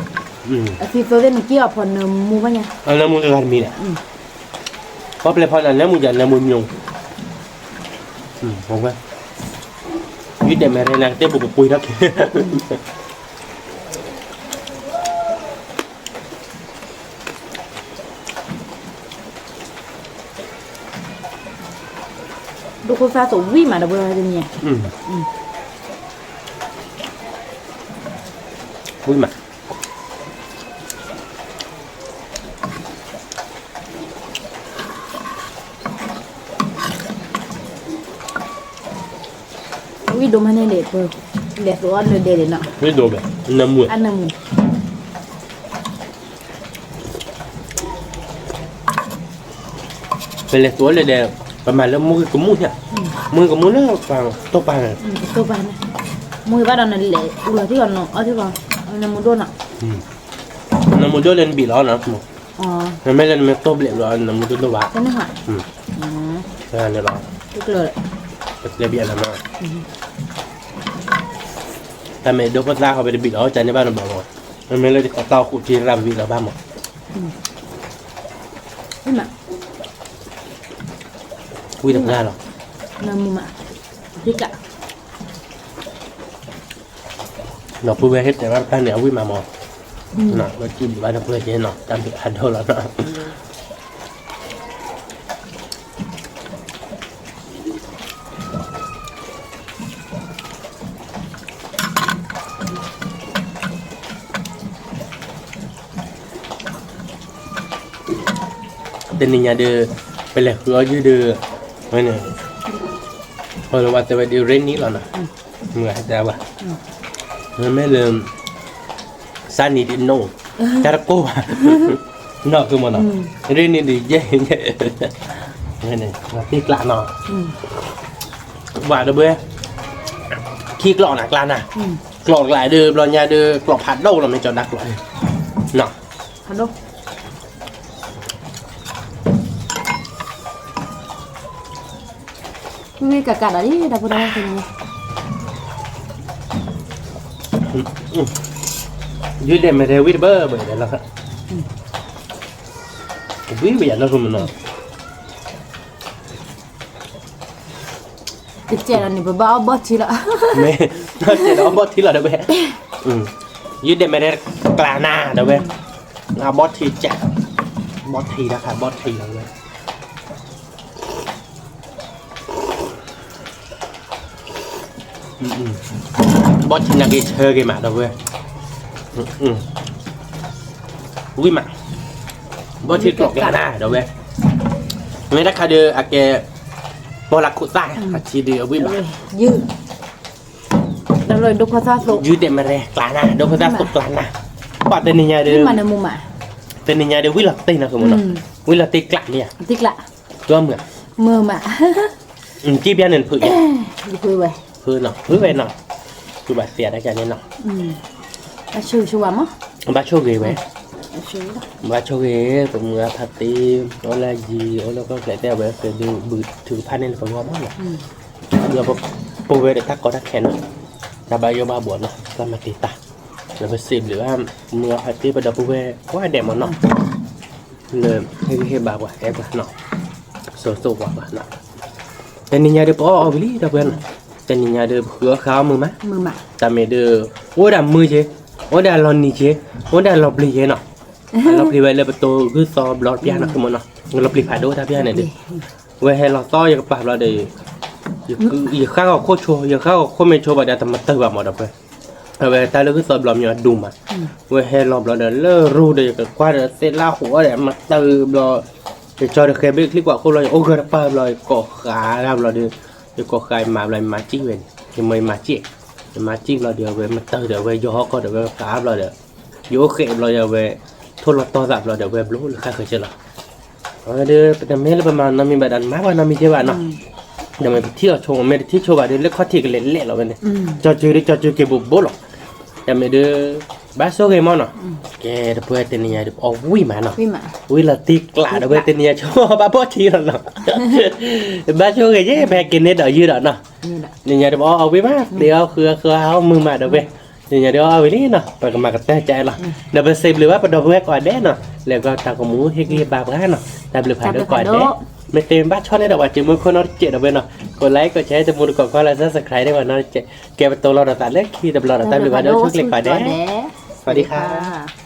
အသံသိသ့ၣ်နက့ၢ်အီၤဖီနၢမူဘၣ်ညါ, အနၢမူတဂၤတမံၤဒီး, ပီၣ်ပျဲၢ်ဖီန့ၣ် နၢမူယၤနၢမူညိ, ယုၢ်ဒဲးမ့ၢ်ရဲၣ် နကတဲဘိးပပှ့ၤထီၣ်က့ၤ. ဒိၣ်ခိၣ်သၣ်သိးဝံၣ်မး ဒီပုၢ်ဝဲၢ်တနံၤ, ဝံၣ်မး, ဝံၣ်ဒိၣ်မးန့ၣ်ဒီး ပလဲၤသိးအီၤလၢဒဲးန့ၣ်နီၤ, ဝံၣ်ဒိၣ်ဘၣ်, နၢမူ, အနၢမူ ပလဲၤသိးလၢဒဲး, ပမၤလၢမူဂ့ၤကမူၣ်ညါ, မူဂ့ၤကမူၣ်လၢပှၤတိၢ်ပာ်န့ၣ်, တိၢ်ပာ်န့ၣ်, မူဂ့ၤဘၣ်ဒီးနလဲၤအူလီၤထံၣ်လီၤနီၤ အီၣ်ထံၣ်လီၤ, နၢမူဒိၣ်နီၤ, နၢမူဒိၣ်လၢနဘံးလီၤနီၤ, မ့မ့ၢ်လၢနမ့ၢ်တိၢ်ဘျဲးဘျီ နၢမူဒိၣ်ဒိၣ်ဘၣ်, န့ၣ်လီၤ, ပကျဲဘံးအလီၤနီၤ, တၢ်မ့ၢ်ဒိၣ်ခိၣ်သၣ်ဃီ ပတဘံးလီၤ ကန့ၢ်ဘၣ်နဘၣ်မး, မ့မ့ၢ်လၢတၢ်တၢ်အိၣ်ဃူးထံရၣ် ပဘံးလီၤဘၣ်မး ဝံၣ်တပှၢ်လီၤ, နၢမူမး, ဒီပုၢ်ဝဲၢ်ဟ့ၣ်တဲဘၣ်တဖၣ်န့ၣ် အဝံၣ်မးမး, ဝဲကံၣ်ဘံးဘၣ်ဒီပုၢ်ဝဲၢ်က့နီၤ တၢ်ဘံးအါဒိၣ်လီၤနီၤ. တနံၤညါဒီး ပလဲၤဃုအီၣ်ယုၢ်ဒီး ဝဲန့ၣ် ဟီလဝါတဲဝဲဒ် rainy လီၤနီၤ, မုၢ်ဂၤတဲဝဲ, မ့မ့ၢ်လၢ sunny ဒ် no, တၢ်တကိၢ်ဘၣ်, နီၢ်ကမနီၤ, rainy ဒ်ယဲၢ်, ဝဲန့ၣ် သ့ကျးနီၤ, ဝဲဒီပုၢ်ဝဲၢ်, ခံကျီၣ်နၤကျါနၤ, ကျီၣ်ကျါဒီး ဘျီညါဒီး ကျီၣ်ဖးဒိၣ်လီၤ မ့ၢ်ကၠီၤဒၣ်ကျီၣ်, နီၤ ဖးဒိၣ် ဝံၣ်ကးကးဒီးလံ ဒီပုၢ်ဝဲၢ်န့ၣ်, ယုၢ်ဒဲးမ့ၢ်ထဲဝံၣ်တဘၢဘၢဒီးလီၤ, ဝံၣ်ဝံၣ်ယၤနီၢ်ဆိမနီၤ တကဲလီၤန့ၣ် ပဘၣ်အီၣ်ဘီၣ်ထံလီၤ, မ့ၢ်, တကဲလီၤအီၣ်ဘီၣ်ထံလီၤ ဒီပုၢ်ဝဲၢ်, ယုၢ်ဒဲးမ့ၢ်ထဲကျါနၤ ဒီပုၢ်ဝဲၢ်, အဘီၣ်ထံကး, ဘီၣ်ထံတခါ ဘီၣ်ထံလီၤဝဲ ဘီၣ်ထံနာ်က့ၤဆၢက့ၤမး ဒီပုၢ်ဝဲၢ်, ဝံၣ်မး, ဘီၣ်ထံကျိးကျါနၤ ဒီပုၢ်ဝဲၢ်, မ့ၢ်တခါဒီး အကဲ ပီၣ်လၢခိၣ်သၣ် အထံဒီးအဝံၣ်မး, ယုၢ်, ဒိၣ်ခိၣ်သၣ်သိး, ယုၢ်ဒဲးမ့ၢ်ထဲကျါနၤ ဒိၣ်ခိၣ်သၣ်သိးကျါနၤ, ပှၤတနံၤညါဒီး, တနံၤညါဒီးဝံၣ်လီၤတ့ၢ်နီၤ မနီၤ, ဝံၣ်လီၤတ့ၢ်ကျးမ့ၢ်ဧါ, ကျီမုၢ်, မုၢ်မး, က့ၢ်ပျါန့ၣ်ဖုး, ဖုးဝဲ, ဖုးနီၤ ဖုးဝဲနီၤ, ဖုးဘၣ်သ့ၣ်တၢ်ကန့ၣ်နီၤ, ဘၣ်ဆိၣ်ဂ့ၤဝဲ, ဘၣ်ဆိၣ်ဂ့ၤ, ပမုၢ်အဖါတ့, အိၣ်လၢယံၤ အိၣ်လၢကီၢ်ချဲးတဲဝဲ ကဒုးဘုးထုကဖၣ်န့ၣ်လၢပဂီၢ်မးနီၤ, ဒီးပဝဲဒၣ်တၢ်ကီတၢ်ခဲနီၤ, တၢ်ဘၣ်ယိၣ်ဘၣ်ဘှီနီၤ တၢ်မၤတံာ်တာ်, ဒီးပစံးဘျုးဘၣ် မုၢ်အဖါတ့ ပဒီပုၢ်ဝဲၢ်ကိးဂၤဒဲးမးနီၤ လၢဟ့ၣ်ဂံၢ်ဟ့ၣ်ဘါပှၤ အဲၣ်ပှၤနီၤ, စိၤစိၤဝါပှၤနီၤ, တနံၤညါဒီးပအီၣ်အီၣ်ဝံၤလံ ဒီပုၢ်ဝဲၢ်နီၤ, တနံၤညါဒီးပဃုအီၣ်ဃုအီၣ်မုာ်မး, တၢ်မ့ၢ်ဒီး, အိၣ်ဒၣ်မုာ်က့ၤ, အိၣ်ဒၣ်လီၤနံၤက့ၤ, အိၣ်ဒၣ်လီၤပျံၤက့ၤနီၤ, လီၤပျံၤဝဲလၢပတိၤဂုၢ်သီဘျီတပျၢ်နီၤ မနီၤ, လီၤပျံၤဖးဒိၣ်တၢ်ပျၢ်န့ၣ်ဒီး, ဝဲဟဲလီၤသီယကပၤဘျီဒီး, ယဃၣ်ဂီၤခိၣ်ဆိ ယဃၣ်ဂီၤခိၣ်မ့ၢ်ဆိဘၣ်ဒီးတမၤတၢၢ်ဘၣ်မး ဒီပုၢ်ဝဲၢ် အဝဲတၢ်လၢဂုၢ်သီဘျီမ့ၢ်အဒူၣ်မး, ဝဲဟဲလီၤဘျီဒီးလၢရူဒီး ယကကွၢ်ဒီးသ့ၣ်လၢဟူးအီၣ်ဒီး မၤတၢၢ်ဘျီ, ယကၠီဒီးဃဲၤဘ့ၣ်ချံကွၢ်ခိၣ်ဘျီ ယအိၣ်ဂၢၢ်တပၢ်ဘျီ ယကိးဃာ်ဒၣ်ဘျီဒီး, ယကိးဃာ်ယမၤဘျီ ယမၤစံၣ်ဝဲန့ၣ် ယမၤယမၤစံၣ်, ယမၤစံၣ်ဘျီဒီး အဝဲမၤတၢၢ်ဒီး အဝဲယီၤဟီၣ်ကီၢ်ဒီး အဝဲဃာ်ဘျီဒီး, ယအိၣ်ဃဲးဘျီဒီး အဝဲ, ထိၣ်လီၤတီၢ်သးဘျီဒီး အဝဲဘျိလၢဃၣ်ဃၢၤစ့ၢ်လီၤ အဝဲဒီး ပတမ့ၢ်လၢပမၤနီတမံၤဘၣ်ဒီး နမၤပှၤနီတမံၤကဲဘၣ်နီၤ, ဒီးမ့ၢ်ပထံၣ်အီၤဆိ မ့ၢ်တထံၣ်ဆိဘၣ်ဒီး လၢခီၣ်ထံးကလဲၤလဲၣ်လီၤဝဲန့ၣ်, ကၠီစုဒီးကၠီစုက့ၤဘိးဘိလီၤ, ဒီးမ့ၢ်ဒီး, ဘၣ်ဆိၣ်ဂ့ၤမးနီၤ, ကဲ ဒီပုၢ်ဝဲၢ်တနံၤညါဒီး ပအီၣ်ဝံၣ်မးနီၤ, ဝံၣ်လီၤတ့ၢ်ကျးဒီး ဝဲတနံၤညါဆိဘၣ်ဘီၣ်ထံလီၤနီၤ, ဘၣ်ဆိၣ်ဂ့ၤယဲ ပဟဲက့ၤန့ၢ်ဒီးယုၢ်ဒီးနီၤ, တနံၤညါဒီး ပအီၣ်အီၣ်ဝံၣ်မး တ့အီၣ်ဃုအီၣ်ဃုအီၣ်မုာ်မး ဒီပုၢ်ဝဲၢ် တနံၤညါဒီးအီၣ်ဝံၤလံနီၤ ပကမၤကတၢၢ်ကအဲၣ်လီၤ, ဒီးပစံးဘျုးဘၣ်ပဒီပုၢ်ဝဲၢ်ကိးဂၤဒဲးနီၤ လၢကတၢ်ကမူဟ့ၣ်ဂံၢ်ဟ့ၣ်ဘါပှၤနီၤ တၢ်ဘျုးဖးဒိၣ်ကိးဂၤဒဲး, မ့ၢ်တမ့ၢ်ဘၣ်ဆီန့ၣ်ဒီး ပှၤစံးမုၢ်ခိၣ်နီတစဲးဒီပုၢ်ဝဲၢ်နီၤ ကိး like ကိး share တမူတကိးကွၢ်လၢ subscribe ဒၣ်ပှၤနီတစဲး, ကဲပတိၤလီၤဒီးသးလၢခံတဘျီဒီး တၢ်ဘျုးဖးဒိၣ်ဆိၣ်ဂ့ၤကိးဂၤဒဲး, စဝၤဒံခါ